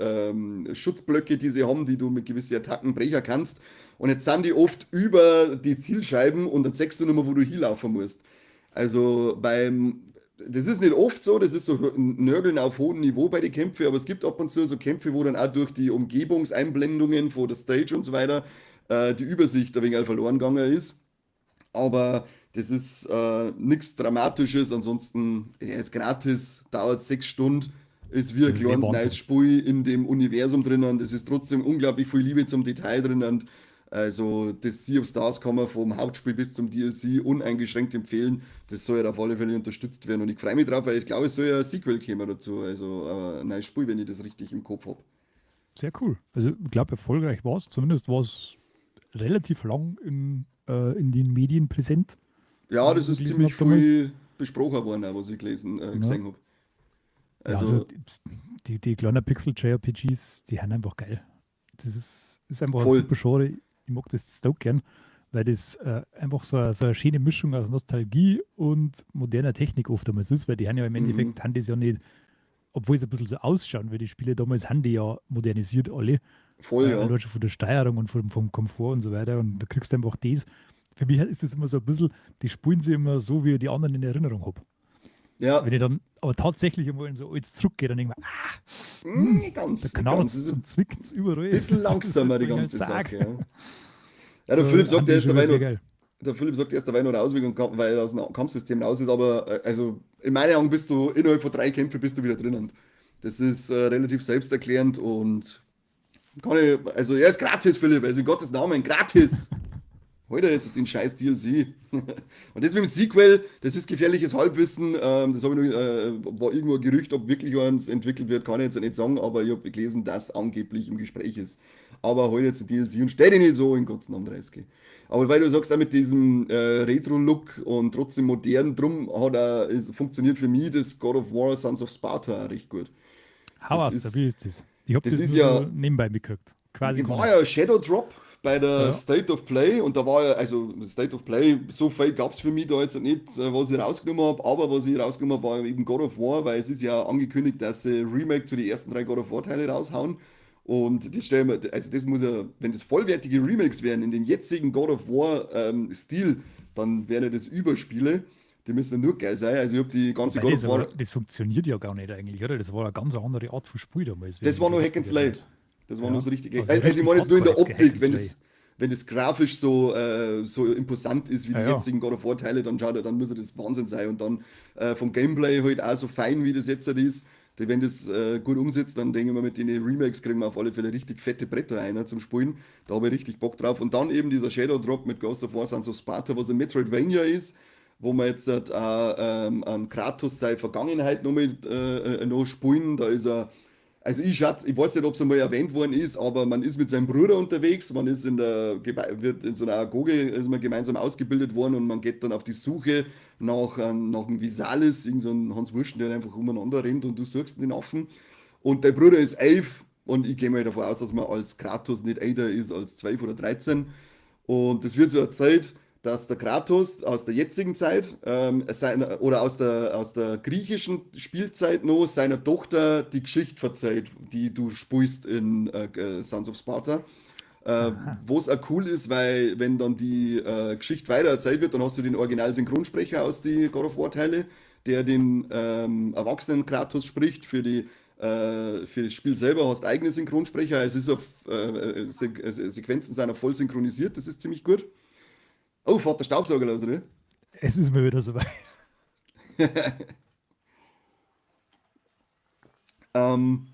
Schutzblöcke, die sie haben, die du mit gewissen Attacken brechen kannst. Und jetzt sind die oft über die Zielscheiben und dann siehst du nicht mehr, wo du hinlaufen musst. Also das ist nicht oft so, das ist so Nörgeln auf hohem Niveau bei den Kämpfen, aber es gibt ab und zu so Kämpfe, wo dann auch durch die Umgebungseinblendungen von der Stage und so weiter die Übersicht ein wenig verloren gegangen ist. Aber das ist nichts Dramatisches, ansonsten, er ist gratis, dauert 6 Stunden, ist wie ein kleines neues Spiel in dem Universum drinnen, das ist trotzdem unglaublich viel Liebe zum Detail drinnen. Also das Sea of Stars kann man vom Hauptspiel bis zum DLC uneingeschränkt empfehlen. Das soll ja auf alle Fälle unterstützt werden und ich freue mich drauf, weil ich glaube, es soll ja ein Sequel kommen dazu, also ein neues Spiel, wenn ich das richtig im Kopf habe. Sehr cool. Also ich glaube, erfolgreich war es, zumindest war es relativ lang in den Medien präsent. Ja, das ist ziemlich viel besprochen worden, auch, was ich gesehen habe. Also, ja, also die kleinen Pixel-JRPGs, die sind einfach geil. Das ist einfach voll. Ein super Genre. Ich mag das so gern, weil das einfach so eine schöne Mischung aus Nostalgie und moderner Technik oft einmal ist, weil die haben ja im Endeffekt, haben das ja nicht, obwohl es ein bisschen so ausschauen, weil die Spiele damals haben die ja modernisiert alle. Voll, ja. Schon von der Steuerung und vom Komfort und so weiter. Und da kriegst du einfach das. Für mich ist das immer so ein bisschen, die spielen sie immer so, wie ich die anderen in Erinnerung habe. Ja. Wenn ich dann aber tatsächlich einmal in so alles zurückgehe, dann denke ich mir, ganz, da knarrt es und zwickt es überall. Ein bisschen langsamer die ganze Sache. Ja, ja, der Philipp sagt, er ist dabei noch, der Philipp sagt, er ist dabei noch raus, weil er aus dem Kampfsystem raus ist, aber also in meinen Augen bist du innerhalb von 3 Kämpfen bist du wieder drinnen. Das ist relativ selbsterklärend und kann ich, also er ist gratis, Philipp, also in Gottes Namen, gratis! Heute jetzt den scheiß DLC. Und das mit dem Sequel, das ist gefährliches Halbwissen. Das habe ich noch, war irgendwo ein Gerücht, ob wirklich eins entwickelt wird, kann ich jetzt nicht sagen, aber ich habe gelesen, dass angeblich im Gespräch ist. Aber heute jetzt ein DLC und stell dich nicht so in Gottes Namen 30. Aber weil du sagst, auch mit diesem Retro-Look und trotzdem modern, drum hat funktioniert für mich das God of War Sons of Sparta auch recht gut. How wie ist das? Ich habe das nur ja, so nebenbei mitgekriegt. Quasi war ja Shadow Drop bei der Ja. State of Play und da war ja, also State of Play, so viel gab es für mich da jetzt nicht, was ich rausgenommen habe, aber was ich rausgenommen habe, war eben God of War, weil es ist ja angekündigt, dass sie Remake zu den ersten drei God of War Teile raushauen. Und das stellen wir, also das muss ja, wenn das vollwertige Remakes wären in dem jetzigen God of War Stil, dann wären ja das Überspiele. Die müssen ja nur geil sein. Also ich habe die ganze Wobei God das of War. aber, das funktioniert ja gar nicht eigentlich, oder? Das war eine ganz andere Art von Spiel damals, wenn Das ich war mich noch Hack and richtig Slay. erinnere. Das war noch Ja. so richtig. Also Also ich richtig meine jetzt nur in Hardcore der Hack Optik, and wenn Slay. das grafisch so, so imposant ist wie Ja, die ja. jetzigen God of War Teile, dann schaut er, dann muss er das Wahnsinn sein. Und dann vom Gameplay halt auch so fein, wie das jetzt halt ist. Wenn das gut umsetzt, dann denke ich mal, mit den Remakes kriegen wir auf alle Fälle richtig fette Bretter einer zum Spielen. Da habe ich richtig Bock drauf. Und dann eben dieser Shadow Drop mit Ghost of War Sons of Sparta, was ein Metroidvania ist, wo wir jetzt halt, an Kratos seine Vergangenheit noch mit noch spielen. Da ist er, also ich schätze, ich weiß nicht, ob es einmal erwähnt worden ist, aber man ist mit seinem Bruder unterwegs, man ist in der, wird in so einer Agoge, ist man gemeinsam ausgebildet worden und man geht dann auf die Suche nach einem Visalis, irgend so ein Hans Wursten, der einfach umeinander rennt und du suchst den Affen. Und der Bruder ist 11 und ich gehe mal davon aus, dass man als Kratos nicht älter ist als 12 oder 13. Und das wird so erzählt, dass der Kratos aus der jetzigen Zeit seiner, oder aus der griechischen Spielzeit noch seiner Tochter die Geschichte verzeiht, die du spielst in Sons of Sparta. Aha. Wo es auch cool ist, weil wenn dann die Geschichte weiter erzählt wird, dann hast du den Original-Synchronsprecher aus die God of War-Teile, der den erwachsenen Kratos spricht. Für das Spiel selber hast du eigene Synchronsprecher. Es ist auf Se Sequenzen seiner voll synchronisiert, das ist ziemlich gut. Oh, fährt der Staubsauger los, oder? Es ist mir wieder soweit. Ähm,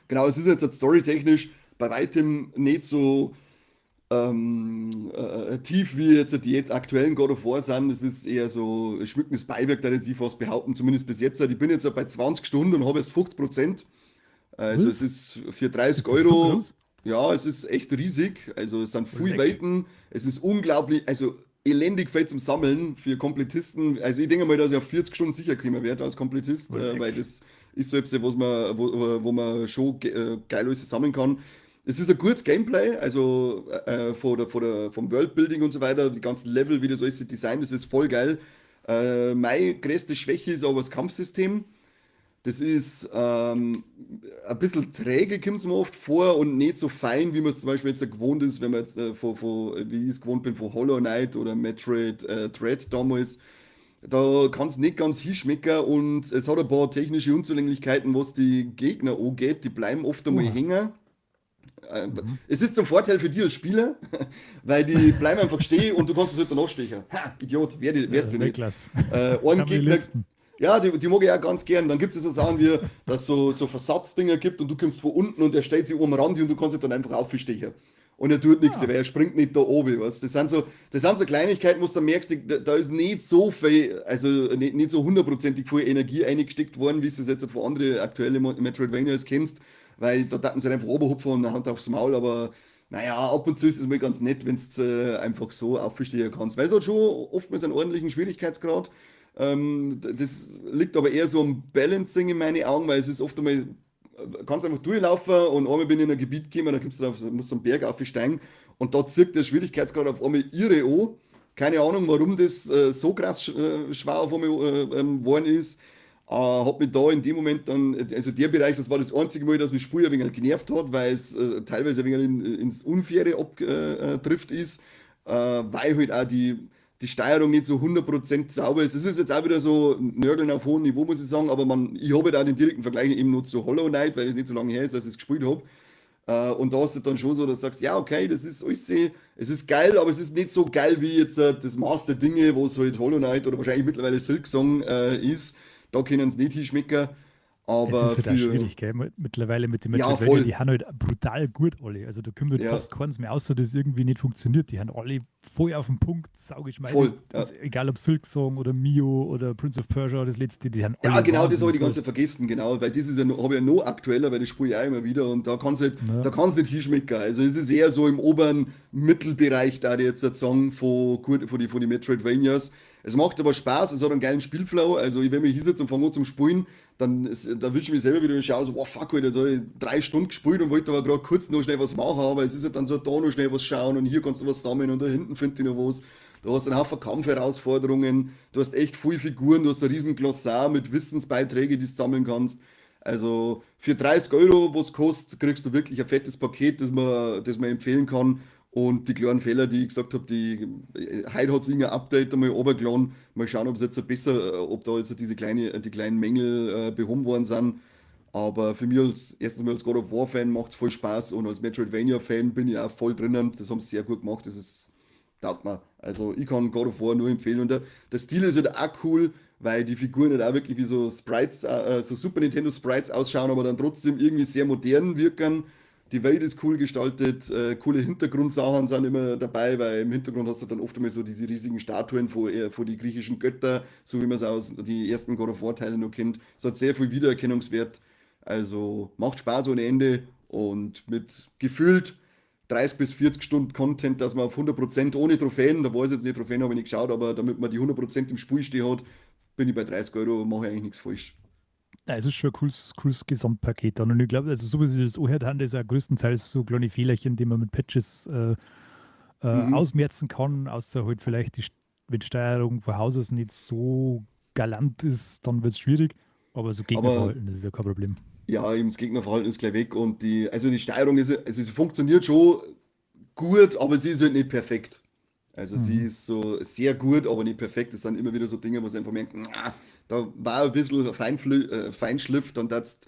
genau, es ist jetzt halt storytechnisch bei weitem nicht so tief wie jetzt die aktuellen God of War sind. Das ist eher so schmückendes Beiwerk, da ich fast behaupten, zumindest bis jetzt. Ich bin jetzt bei 20 Stunden und habe erst 50%. Also es Was? ist für 30 Ist das so Euro, groß? ja, es ist echt riesig. Also es sind viel Leck. Welten, es ist unglaublich, also elendig viel zum Sammeln für Komplettisten. Also ich denke mal, dass ich auf 40 Stunden sicher kommen werde als Komplettist, weil Leck. das ist so etwas, was man, wo man schon geil alles sammeln kann. Es ist ein gutes Gameplay, also vom Worldbuilding und so weiter, die ganzen Level, wie das alles designt ist, ist voll geil. Meine größte Schwäche ist aber das Kampfsystem. Das ist ein bisschen träge, kommt es mir oft vor und nicht so fein, wie man es zum Beispiel jetzt gewohnt ist, wenn man jetzt wie ich es gewohnt bin, von Hollow Knight oder Metroid Dread damals. Da kann es nicht ganz hinschmecken und es hat ein paar technische Unzulänglichkeiten, was die Gegner angeht. Die bleiben oft einmal Oha. hängen. Äh, Mhm. Es ist zum Vorteil für dich als Spieler, weil die bleiben einfach stehen und du kannst es halt danach stechen. Ha, Idiot, wärst Ja, du nicht. Weltklasse. Einen Sind wir die Gegner, Liebsten. ja, die mag ich auch ganz gern. Dann gibt es so Sachen wie, dass es so Versatzdinger gibt und du kommst von unten und er stellt sich oben am Rand und du kannst ihn dann einfach aufstechen. Und er tut nichts, weil Ah. er springt nicht da oben. Weißt? Das sind so Kleinigkeiten, wo du dann merkst, da ist nicht so viel, also nicht so hundertprozentig viel Energie eingesteckt worden, wie du es jetzt von anderen aktuellen Metroidvanias kennst, weil da taten sie halt einfach oberhupfen und dann Hand aufs Maul, aber naja, ab und zu ist es mal ganz nett, wenn du einfach so aufstehen kannst. Weil es hat schon oftmals einen ordentlichen Schwierigkeitsgrad. Das liegt aber eher so am Balancing in meinen Augen, weil es ist oft einmal, kannst einfach durchlaufen und einmal bin ich in ein Gebiet gekommen, da kommst du auf, musst du einen Berg aufsteigen und da zirkt der Schwierigkeitsgrad auf einmal irre an. Keine Ahnung, warum das so krass schwer auf einmal geworden ist. Hat mich da in dem Moment dann, also der Bereich, das war das einzige Mal, dass mich Spiel ein wenig genervt hat, weil es teilweise ein wenig ins Unfaire abgedriftet ist, weil halt auch die Steuerung nicht so 100% sauber ist. Es ist jetzt auch wieder so Nörgeln auf hohem Niveau, muss ich sagen, aber man, ich habe halt auch den direkten Vergleich eben nur zu Hollow Knight, weil es nicht so lange her ist, dass ich es gespielt habe. Und da hast du dann schon so, dass du sagst, ja, okay, das ist alles, es ist geil, aber es ist nicht so geil wie jetzt das Maß der Dinge, wo es halt Hollow Knight oder wahrscheinlich mittlerweile Silksong ist. Da können es nicht hinschmecken, Es aber ist halt auch für, schwierig, gell? Mittlerweile mit dem ja, Metroidvania, voll, die haben halt brutal gut alle. Also da kommt halt ja, fast keins mehr, außer das irgendwie nicht funktioniert. Die haben alle voll auf den Punkt, saugeschmeidig. voll, Ist ja. egal ob Silksong oder Mio oder Prince of Persia, das letzte, die haben Ja, alle genau, das habe ich wahnsinnig die ganze gut. Zeit vergessen, genau, weil das ist ja noch, habe ich ja noch aktueller, weil das spiele ich auch immer wieder und da kannst halt, Ja. da kannst nicht hinschmecken. Also es ist eher so im oberen Mittelbereich, da die jetzt sagen, von die Metroidvanias. Es macht aber Spaß, es hat einen geilen Spielflow. Also, ich, wenn mich hinsetze und fange an zum Spielen, dann da wische ich mich selber wieder und schaue so, oh fuck, Alter, jetzt habe ich 3 Stunden gespielt und wollte aber gerade kurz noch schnell was machen, aber es ist halt dann so, da noch schnell was schauen und hier kannst du was sammeln und da hinten finde ich noch was. Du hast einen Haufen Kampfherausforderungen, du hast echt viele Figuren, du hast ein riesen Glossar mit Wissensbeiträgen, die du sammeln kannst. Also für 30 Euro, was kostet, kriegst du wirklich ein fettes Paket, das man empfehlen kann. Und die kleinen Fehler, die ich gesagt habe, die heute hat es irgendein Update einmal runtergeladen. Mal schauen, ob es jetzt besser, ob da jetzt die kleinen Mängel behoben worden sind. Aber für mich als erstens mal als God of War Fan macht es voll Spaß und als Metroidvania Fan bin ich auch voll drinnen. Das haben sie sehr gut gemacht. Das ist taugt mir. Also ich kann God of War nur empfehlen. Und der Stil ist halt auch cool, weil die Figuren halt auch wirklich wie so Sprites, so Super Nintendo Sprites ausschauen, aber dann trotzdem irgendwie sehr modern wirken. Die Welt ist cool gestaltet, coole Hintergrundsachen sind immer dabei, weil im Hintergrund hast du dann oft einmal so diese riesigen Statuen vor die griechischen Götter, so wie man es aus die ersten God of War Teile noch kennt. Es hat sehr viel Wiedererkennungswert. Also macht Spaß ohne Ende und mit gefühlt 30 bis 40 Stunden Content, dass man auf 100% ohne Trophäen, da weiß ich jetzt nicht, Trophäen habe ich nicht geschaut, aber damit man die 100% im Spiel stehen hat, bin ich bei 30 Euro, mache ich eigentlich nichts falsch. Ja, es ist schon ein cooles, cooles Gesamtpaket dann. Und ich glaube, also so wie sie das angehört haben, ist ja größtenteils so kleine Fehlerchen, die man mit Patches ausmerzen kann, außer halt vielleicht die, wenn die Steuerung von Haus aus nicht so galant ist, dann wird es schwierig. Aber so Gegnerverhalten, das ist ja kein Problem. Ja, eben das Gegnerverhalten ist gleich weg und also die Steuerung ist, also sie funktioniert schon gut, aber sie ist halt nicht perfekt. Also sie ist so sehr gut, aber nicht perfekt. Das sind immer wieder so Dinge, wo sie einfach merken, ah, da war ein bisschen Feinschliff, dann war es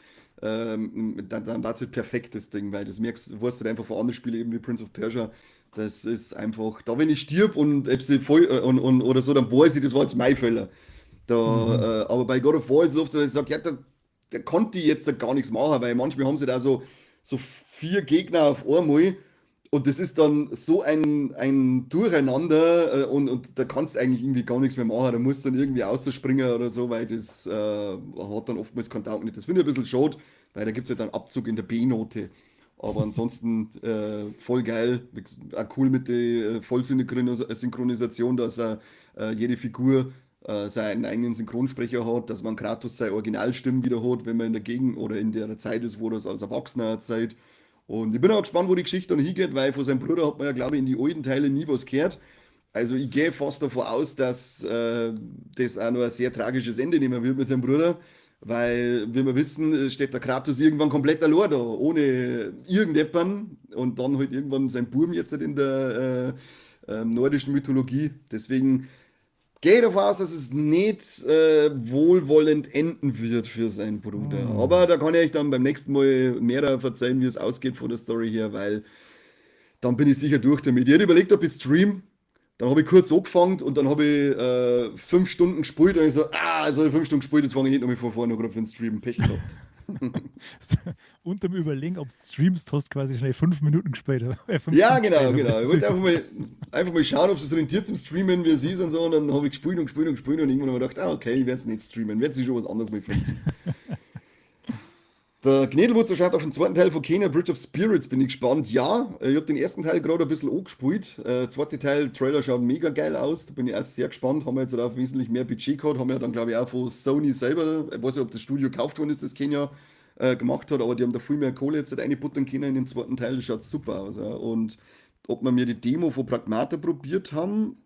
halt perfekt, das Ding, weil das merkst, weißt du halt einfach von anderen Spielen, eben wie Prince of Persia. Das ist einfach, da wenn ich stirb und ob sie voll, und oder so, dann weiß ich, das war jetzt mein Fehler. Da, aber bei God of War ist es oft so, dass ich sage, ja, da konnte ich jetzt gar nichts machen, weil manchmal haben sie da so vier Gegner auf einmal und das ist dann so ein Durcheinander und da kannst du eigentlich irgendwie gar nichts mehr machen. Da musst du dann irgendwie ausspringen oder so, weil das hat dann oftmals keinen Taugt nicht. Das finde ich ein bisschen schade, weil da gibt es ja dann Abzug in der B-Note. Aber ansonsten voll geil, auch cool mit der Vollsynchronisation, dass er jede Figur seinen eigenen Synchronsprecher hat, dass man Kratos seine Originalstimmen wieder hat, wenn man in der Gegend oder in der Zeit ist, wo das als Erwachsener Zeit. Und ich bin auch gespannt, wo die Geschichte dann hingeht, weil von seinem Bruder hat man ja, glaube ich, in die alten Teile nie was gehört. Also ich gehe fast davon aus, dass das auch noch ein sehr tragisches Ende nehmen wird mit seinem Bruder, weil, wie wir wissen, steht der Kratos irgendwann komplett allein da, ohne irgendjemanden und dann halt irgendwann sein Bub jetzt halt in der nordischen Mythologie. Deswegen gehe ich davon aus, dass es nicht wohlwollend enden wird für seinen Bruder. Aber da kann ich euch dann beim nächsten Mal mehr verzeihen, wie es ausgeht von der Story her, weil dann bin ich sicher durch damit. Ich hätte überlegt, ob ich stream. Dann habe ich kurz angefangen und dann habe ich 5 Stunden gespielt und ich so, ah, also habe ich 5 Stunden gespielt, jetzt fange ich nicht noch mal von vorne gerade für den Stream. Pech gehabt. Unterm Überlegen, ob du streamst, hast du quasi schnell 5 Minuten gespielt. Fünf Ja, Stunden genau, gespielt. Genau. Ich wollte einfach mal schauen, ob es rentiert zum Streamen, wie es ist und so. Und dann habe ich gespielt und gespielt und gespielt und irgendwann habe ich gedacht, ah, okay, ich werde es nicht streamen, werde sich schon was anderes mal finden. Der Gnädelwurzer schaut auf den zweiten Teil von Kena Bridge of Spirits, bin ich gespannt. Ja, ich habe den ersten Teil gerade ein bisschen angespielt. Zweite Teil, Trailer schaut mega geil aus, da bin ich erst sehr gespannt. Haben wir jetzt auch wesentlich mehr Budget gehabt, haben wir dann, glaube ich, auch von Sony selber, ich weiß nicht, ob das Studio gekauft worden ist, das Kena gemacht hat, aber die haben da viel mehr Kohle jetzt reinbuttern können in den zweiten Teil, das schaut super aus. Ja. Und ob wir mir die Demo von Pragmata probiert haben,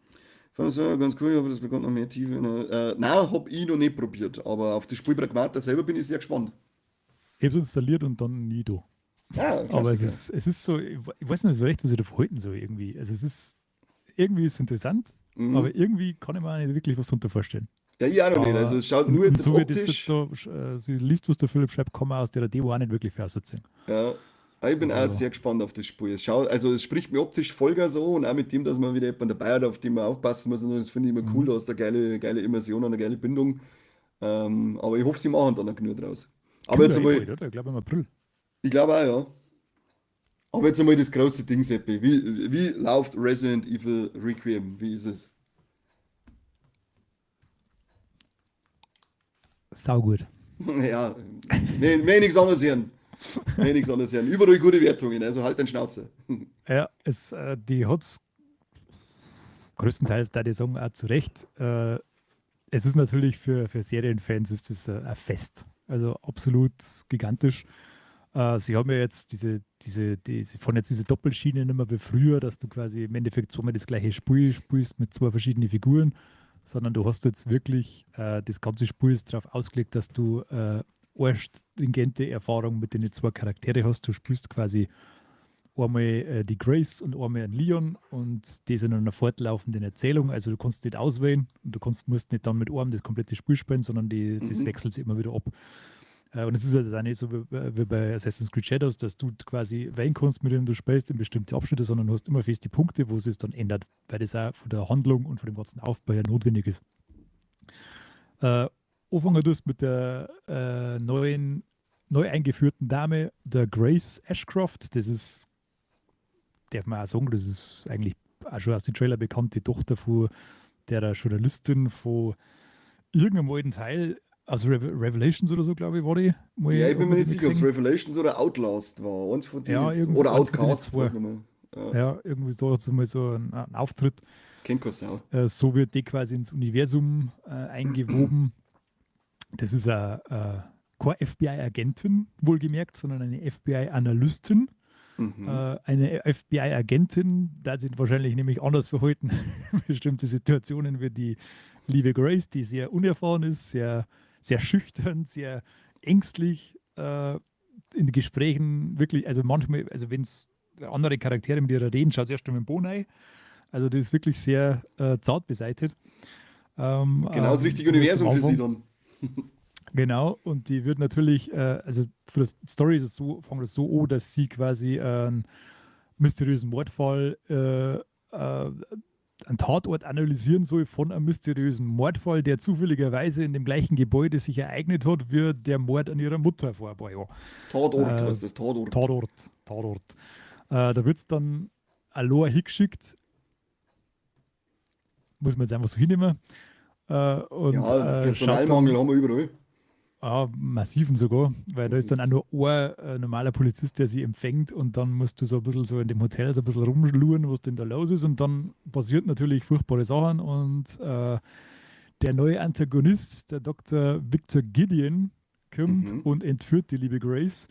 fand ich so ganz cool, aber das bekommt noch mehr Tiefe. Nein, hab ich noch nicht probiert, aber auf das Spiel Pragmata selber bin ich sehr gespannt. Ich habe es installiert und dann nie da. Ah, Aber es Klassiker. ist, es ist so, ich weiß nicht so recht, was ich davon halten soll irgendwie. Also es ist, irgendwie ist es interessant, aber irgendwie kann ich mir auch nicht wirklich was darunter vorstellen. Ja, ich auch noch nicht. Also Aber es schaut und, nur und jetzt so wie das jetzt optisch. da sie liest, was der Philipp schreibt, kann man aus der Demo auch nicht wirklich vorausziehen. Ja, ich bin auch Also, sehr gespannt auf das Spiel. Es schaut, also es spricht mir optisch Vollgas an und auch mit dem, dass man wieder jemanden dabei hat, auf den man aufpassen muss und so, das finde ich immer cool. Da hast du eine geile, geile Immersion und eine geile Bindung. Aber ich hoffe, sie machen dann auch genug draus. Aber Kommt jetzt ja eh einmal, bald, oder? Ich glaube im April. Ich glaube auch, ja. Aber jetzt einmal das große Ding, Seppi. Wie läuft Resident Evil Requiem? Wie ist es? Saugut. Ja, mehr nichts anderes hören. Mehr nichts anderes hören. Überall gute Wertungen, also halt deine Schnauze. Ja, die hat es Größtenteils, da die sagen, auch zu Recht. Es ist natürlich für Serienfans ist das ein Fest. Also absolut gigantisch. Sie haben ja jetzt sie fahren jetzt diese Doppelschiene nicht mehr wie früher, dass du quasi im Endeffekt zweimal das gleiche Spiel spielst mit zwei verschiedenen Figuren, sondern du hast jetzt wirklich das ganze Spiel ist darauf ausgelegt, dass du eine stringente Erfahrung mit den zwei Charaktere hast. Du spielst quasi einmal die Grace und einmal einen Leon und die sind in einer fortlaufenden Erzählung. Also du kannst nicht auswählen und du musst nicht dann mit einem das komplette Spiel spielen, sondern das wechselt sich immer wieder ab. Und es ist halt auch nicht so wie bei Assassin's Creed Shadows, dass du quasi wählen kannst, mit dem du spielst in bestimmte Abschnitte, sondern du hast immer feste Punkte, wo es sich dann ändert, weil das auch von der Handlung und von dem ganzen Aufbau her notwendig ist. Anfangen tust mit der neu eingeführten Dame, der Grace Ashcroft. Das ist, darf man auch sagen, das ist eigentlich auch schon aus dem Trailer bekannt, die Tochter von der Journalistin von irgendeinem alten Teil, also Revelations oder so, glaube ich, war die. Mal, ja, ich bin mir nicht sicher, ob es Revelations oder Outlast war. Eins von denen. Ja, oder Outcast. Weiß nicht mehr. Ja. Ja, irgendwie da hat es mal so einen Auftritt. Kennt keine Sau. So wird die quasi ins Universum eingewoben. Das ist keine FBI-Agentin, wohlgemerkt, sondern eine FBI-Analystin. Mhm. Eine FBI-Agentin, da sind wahrscheinlich nämlich anders verhalten in bestimmte Situationen wie die liebe Grace, die sehr unerfahren ist, sehr, sehr schüchtern, sehr ängstlich in Gesprächen wirklich, also manchmal, also wenn es andere Charaktere mit ihrer reden, schaut sie erst einmal im Boden rein. Also das ist wirklich sehr zart beseitigt. Genau das richtige Universum für sie dann. Genau, und die wird natürlich, also für das Story ist es so, fängt es so an, dass sie quasi einen mysteriösen Mordfall, einen Tatort analysieren soll von einem mysteriösen Mordfall, der zufälligerweise in dem gleichen Gebäude sich ereignet hat, wie der Mord an ihrer Mutter vor ein paar Jahren. Tatort, was ist das? Tatort. Tatort. Da wird es dann Aloha hingeschickt. Muss man jetzt einfach so hinnehmen. Und, ja, Personalmangel haben wir überall. Ah, massiven sogar, weil da ist dann auch nur ein normaler Polizist, der sie empfängt und dann musst du so ein bisschen so in dem Hotel so ein bisschen rumluren, was denn da los ist und dann passiert natürlich furchtbare Sachen und der neue Antagonist, der Dr. Victor Gideon, kommt und entführt die liebe Grace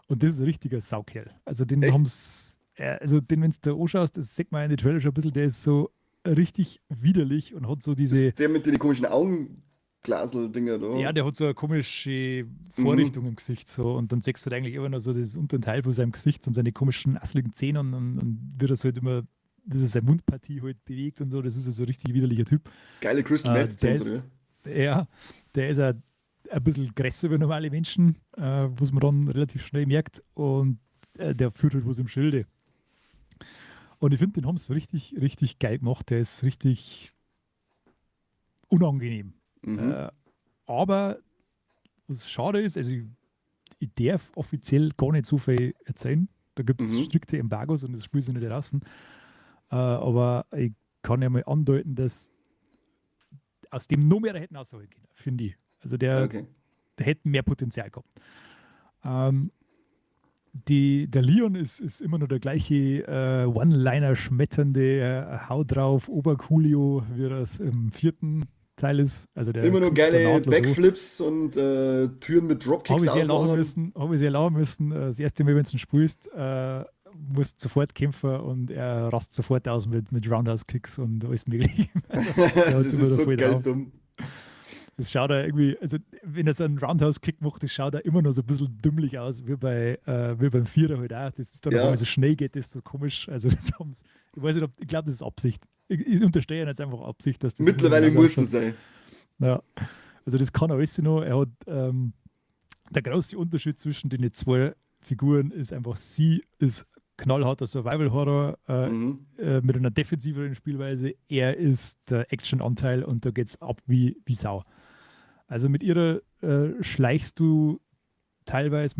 und das ist ein richtiger Saukerl. Also den haben's, also den, wenn du da anschaust, das sieht man in den Trailer schon ein bisschen, der ist so richtig widerlich und hat so diese... Das ist der mit den komischen Augen... Glasel-Dinger da. Ja, der hat so eine komische Vorrichtung im Gesicht so und dann siehst du halt eigentlich immer noch so das unteren Teil von seinem Gesicht und seine komischen asseligen Zähne und wird das halt immer, wie er seine Mundpartie halt bewegt und so, das ist also ein richtig widerlicher Typ. Geile Crystal Meth Szene, oder? Ja, der ist auch ein bisschen größer wie normale Menschen, was man dann relativ schnell merkt und der führt halt was im Schilde. Und ich finde, den haben sie richtig, richtig geil gemacht, der ist richtig unangenehm. Mhm. Aber was schade ist, also ich darf offiziell gar nicht so viel erzählen. Da gibt es strikte Embargos und das Spiel ist nicht draußen. Aber ich kann ja mal andeuten, dass aus dem noch mehr hätten rausholen können, finde ich. Also der hätte mehr Potenzial gehabt. Der Leon ist immer noch der gleiche One-Liner schmetternde Hau drauf, Obercoolio, wie das im vierten Teil ist. Also der immer nur geile Backflips und Türen mit Dropkicks. Habe ich sehr lachen müssen. Das erste Mal, wenn du ihn spielst, musst sofort kämpfen und er rast sofort aus mit Roundhouse-Kicks und alles mögliche. Also, das ist so geil dumm. Das schaut er irgendwie, also wenn er so einen Roundhouse-Kick macht, das schaut er immer noch so ein bisschen dümmlich aus, wie beim Vierer halt auch. Das ist dann, wenn man so schnell geht, das ist so komisch. Also das haben's, ich weiß nicht, ich glaube, das ist Absicht. Ich unterstelle jetzt einfach Absicht, dass das mittlerweile muss es sein. Ja, also das kann er alles noch. Er hat der große Unterschied zwischen den zwei Figuren ist einfach, sie ist knallharter Survival-Horror mit einer defensiveren Spielweise. Er ist der Action-Anteil und da geht es ab wie Sau. Also mit ihrer schleichst du teilweise,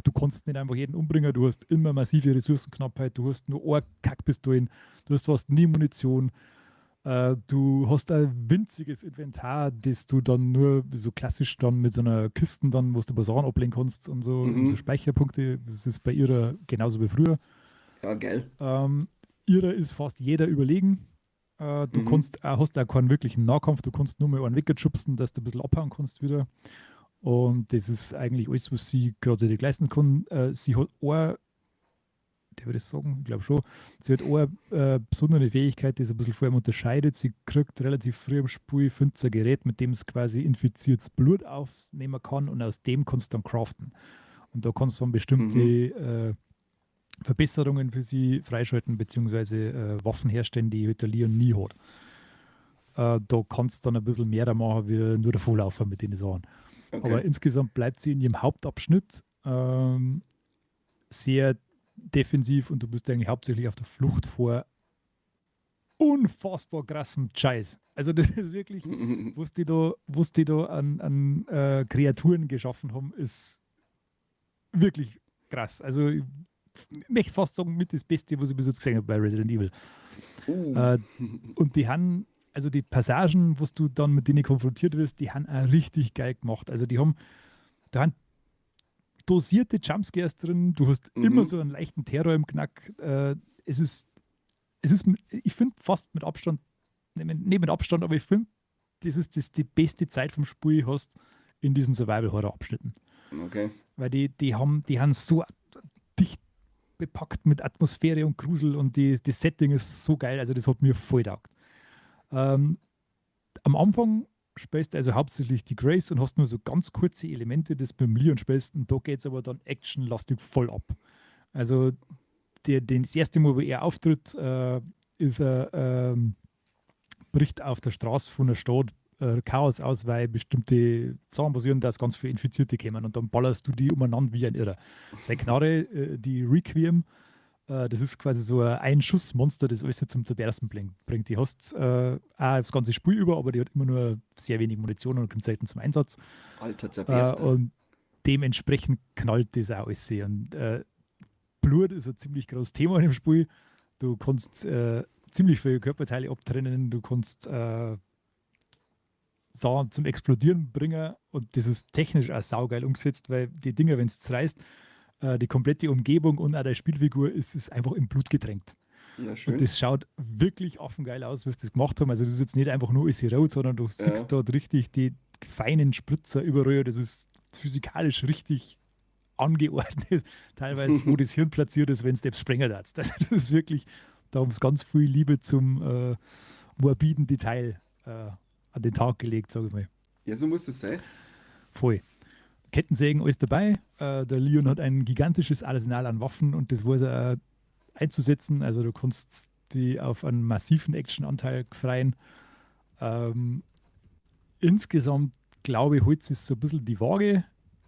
du kannst nicht einfach jeden umbringen, du hast immer massive Ressourcenknappheit, du hast nur eine Kackpistolen, du hast fast nie Munition, du hast ein winziges Inventar, das du dann nur so klassisch dann mit so einer Kiste dann, wo du ein paar Sachen ablegen kannst und so, und so Speicherpunkte, das ist bei ihrer genauso wie früher. Ja, geil. Ihrer ist fast jeder überlegen. Du hast auch keinen wirklichen Nahkampf, du kannst nur mal einen wegschubsen, dass du ein bisschen abhauen kannst wieder. Und das ist eigentlich alles, was sie gerade sich leisten kann. Sie hat eine, der würde ich sagen, ich glaube schon, sie hat eine besondere Fähigkeit, die sie ein bisschen vor ihm unterscheidet. Sie kriegt relativ früh im Spiel, findet ein Gerät, mit dem es quasi infiziertes Blut aufnehmen kann und aus dem kannst du dann craften. Und da kannst du dann bestimmte Verbesserungen für sie freischalten, beziehungsweise Waffen herstellen, die halt der Leon nie hat. Da kannst du dann ein bisschen mehr machen, wie nur der Vorlaufer mit den Sachen. Aber insgesamt bleibt sie in ihrem Hauptabschnitt sehr defensiv und du bist eigentlich hauptsächlich auf der Flucht vor unfassbar krassem Scheiß. Also das ist wirklich, was die da an Kreaturen geschaffen haben, ist wirklich krass. Also ich möchte fast sagen, mit das Beste, was ich bis jetzt gesehen habe bei Resident Evil. Und die haben, also die Passagen, wo du dann mit denen konfrontiert wirst, die haben auch richtig geil gemacht. Also die haben, da haben dosierte Jumpscares drin, du hast immer so einen leichten Terror im Knack. Es ist, ich finde fast mit Abstand, nicht mit Abstand, aber ich finde, das ist das die beste Zeit vom Spiel hast in diesen Survival-Horror-Abschnitten. Weil die haben so dicht bepackt mit Atmosphäre und Grusel und die Setting ist so geil, also das hat mir voll taugt. Am Anfang spielst du also hauptsächlich die Grace und hast nur so ganz kurze Elemente, das mit dem Leon spielst, und da geht es aber dann actionlastig voll ab. Also das erste Mal, wo er auftritt, ist er, bricht auf der Straße von der Stadt Chaos aus, weil bestimmte Sachen passieren, dass ganz viele Infizierte kommen und dann ballerst du die umeinander wie ein Irrer. Seine Knarre, die Requiem, das ist quasi so ein Einschussmonster, das alles zum Zerbersten bringt. Die hast auch das ganze Spiel über, aber die hat immer nur sehr wenig Munition und kommt selten zum Einsatz. Alter Zerberster. Und dementsprechend knallt das auch alles. Und Blut ist ein ziemlich großes Thema in dem Spiel. Du kannst ziemlich viele Körperteile abtrennen, du kannst Sachen zum Explodieren bringen und das ist technisch auch saugeil umgesetzt, weil die Dinger, wenn es zerreißt, die komplette Umgebung und auch der Spielfigur ist einfach im Blut getränkt. Ja, schön. Und das schaut wirklich affengeil aus, was sie das gemacht haben. Also das ist jetzt nicht einfach nur alles rot, sondern du siehst dort richtig die feinen Spritzer überall. Das ist physikalisch richtig angeordnet, teilweise, wo das Hirn platziert ist, wenn es selbst sprengen hat. Das ist wirklich, da haben sie ganz viel Liebe zum morbiden Detail an den Tag gelegt, sage ich mal. Ja, so muss das sein. Voll. Kettensägen, alles dabei. Der Leon hat ein gigantisches Arsenal an Waffen und das weiß er einzusetzen. Also du kannst die auf einen massiven Actionanteil freuen. Insgesamt glaube ich, holt sich so ein bisschen die Waage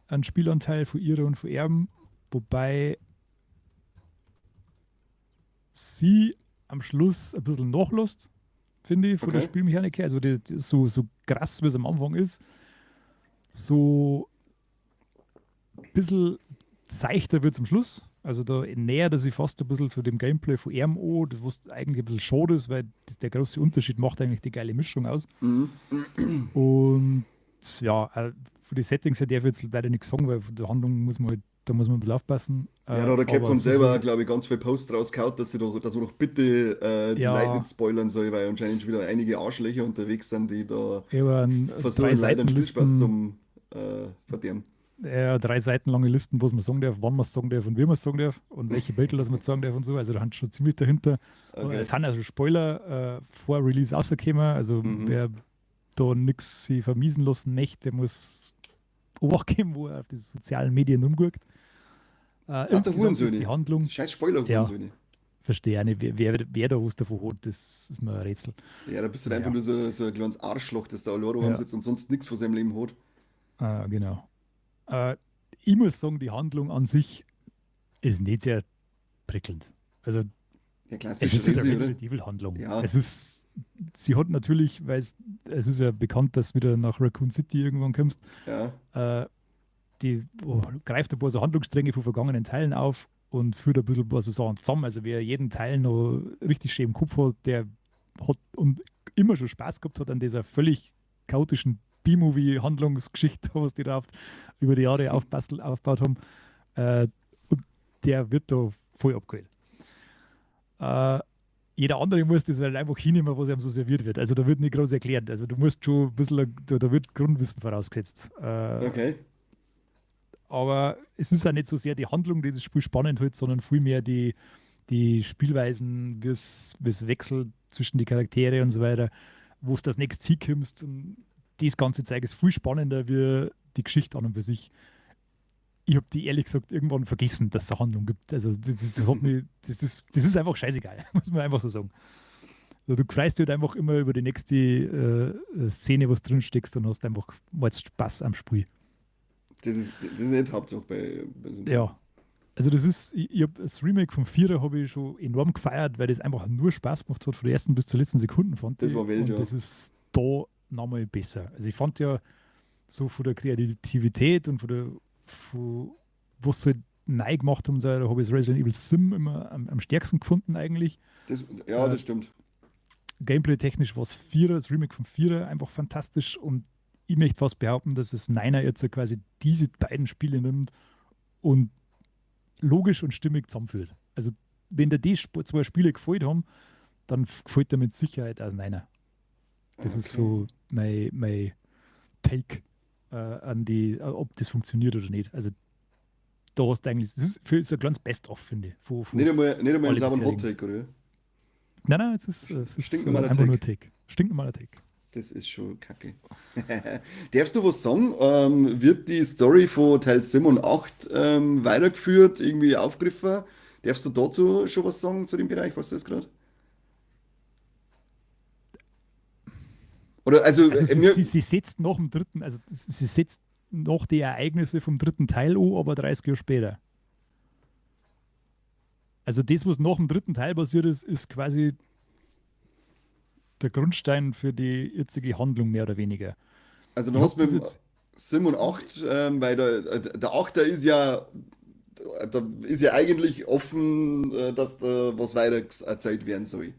an Spielanteil von ihr und von ihm, wobei sie am Schluss ein bisschen nachlässt, finde ich, von der Spielmechanik her. Also die, so krass, wie es am Anfang ist, so ein bisschen seichter wird es am Schluss. Also da nähert er sich fast ein bisschen von dem Gameplay von ihm an, das was eigentlich ein bisschen schade ist, weil das der große Unterschied macht eigentlich die geile Mischung aus. Und ja, für die Settings her darf ich jetzt leider nichts sagen, weil von der Handlung muss man halt, da muss man ein bisschen aufpassen. Ja, da hat der Aber Capcom so selber, viel, glaube ich, ganz viel Post rausgehauen, dass man doch bitte die Leute nicht spoilern soll, weil anscheinend schon wieder einige Arschlöcher unterwegs sind, die da Ich habe drei versuchen, Leuten den Spielspaß Seitenlisten, zum verderben. drei Seiten lange Listen, was man sagen darf, wann man es sagen darf und wie man es sagen darf und welche Bilder das man sagen darf und so. Also da haben schon ziemlich dahinter. Und es Okay. sind also Spoiler vor Release rausgekommen. Also wer da nichts sich vermiesen lassen möchte, der muss Obacht geben, wo er auf die sozialen Medien umguckt. Lauter Insgesamt ist die Hurensöhne. Handlung, Scheiß ja, Spoiler-Hurensöhne. verstehe auch nicht, wer da was davon hat, das ist mir ein Rätsel. Ja, da bist du halt einfach Naja, nur so ein kleines Arschloch, das da alleine daheim ja, sitzt und sonst nichts von seinem Leben hat. genau. Äh, ich muss sagen, die Handlung an sich ist nicht sehr prickelnd. Also Ja, es klassisch ist halt eine Resi, oder? Resident Evil-Handlung. Ja, Es ist, sie hat natürlich, weil es ist ja bekannt, dass du wieder nach Raccoon City irgendwann kommst, ja. äh, die greift ein paar so Handlungsstränge von vergangenen Teilen auf und führt ein bisschen ein paar so Sachen zusammen. Also wer jeden Teil noch richtig schön im Kopf hat, der hat und immer schon Spaß gehabt hat an dieser völlig chaotischen B-Movie-Handlungsgeschichte, was die da über die Jahre aufgebaut haben. Und der wird da voll abgeholt. Äh, Jeder andere muss das halt einfach hinnehmen, was ihm so serviert wird. Also da wird nicht groß erklärt. Also du musst schon ein bisschen, da wird Grundwissen vorausgesetzt. Okay. Aber es ist auch nicht so sehr die Handlung, die das Spiel spannend hält, sondern vielmehr die Spielweisen, wie es wechselt zwischen die Charaktere und so weiter, wo es das nächste Ziel kommst. Und das ganze Zeug ist viel spannender wie die Geschichte an und für sich. Ich habe die ehrlich gesagt irgendwann vergessen, dass es eine Handlung gibt. Also das ist einfach scheißegal, muss man einfach so sagen. Also du freust dich halt einfach immer über die nächste Szene, was drin steckst und hast einfach mal Spaß am Spiel. Das ist nicht Hauptsache bei so einem. Ja. Also das ist, ich habe das Remake vom Vierer habe ich schon enorm gefeiert, weil das einfach nur Spaß gemacht hat, von der ersten bis zur letzten Sekunde, fand Das ich. war wild, Und ja. das ist da nochmal besser. Also ich fand ja so von der Kreativität und von was sie halt neu gemacht haben, so, da habe ich das Resident Evil Sim immer am stärksten gefunden eigentlich. Ja, das stimmt. Gameplay-technisch war es Vierer, das Remake vom Vierer einfach fantastisch und ich möchte fast behaupten, dass es Niner jetzt so quasi diese beiden Spiele nimmt und logisch und stimmig zusammenführt. Also wenn dir die zwei Spiele gefällt haben, dann gefällt dir mit Sicherheit auch Niner. Das ist so mein Take an die, ob das funktioniert oder nicht. Also da hast du eigentlich, das ist für so ein kleines Best-of, finde ich. Von Nicht einmal ein alle sauberen Hot bisherigen. Take, oder? Nein, nein, es ist Stinknormaler einfach nur Take. Take. Stinknormaler Take. Das ist schon kacke. Darfst du was sagen? Wird die Story von Teil 7 und 8 weitergeführt, irgendwie aufgegriffen? Darfst du dazu schon was sagen zu dem Bereich? Weißt du das gerade? Oder, also, Also sie, mir sie, sie setzt nach dem dritten, also sie setzt noch die Ereignisse vom dritten Teil an, aber 30 Jahre später. Also das, was nach dem dritten Teil passiert ist, ist quasi der Grundstein für die jetzige Handlung mehr oder weniger. Also du Ich hast hab das mit dem jetzt 7 und 8, weil der 8er ist ja, da ist ja eigentlich offen, dass da was weiter erzählt werden soll.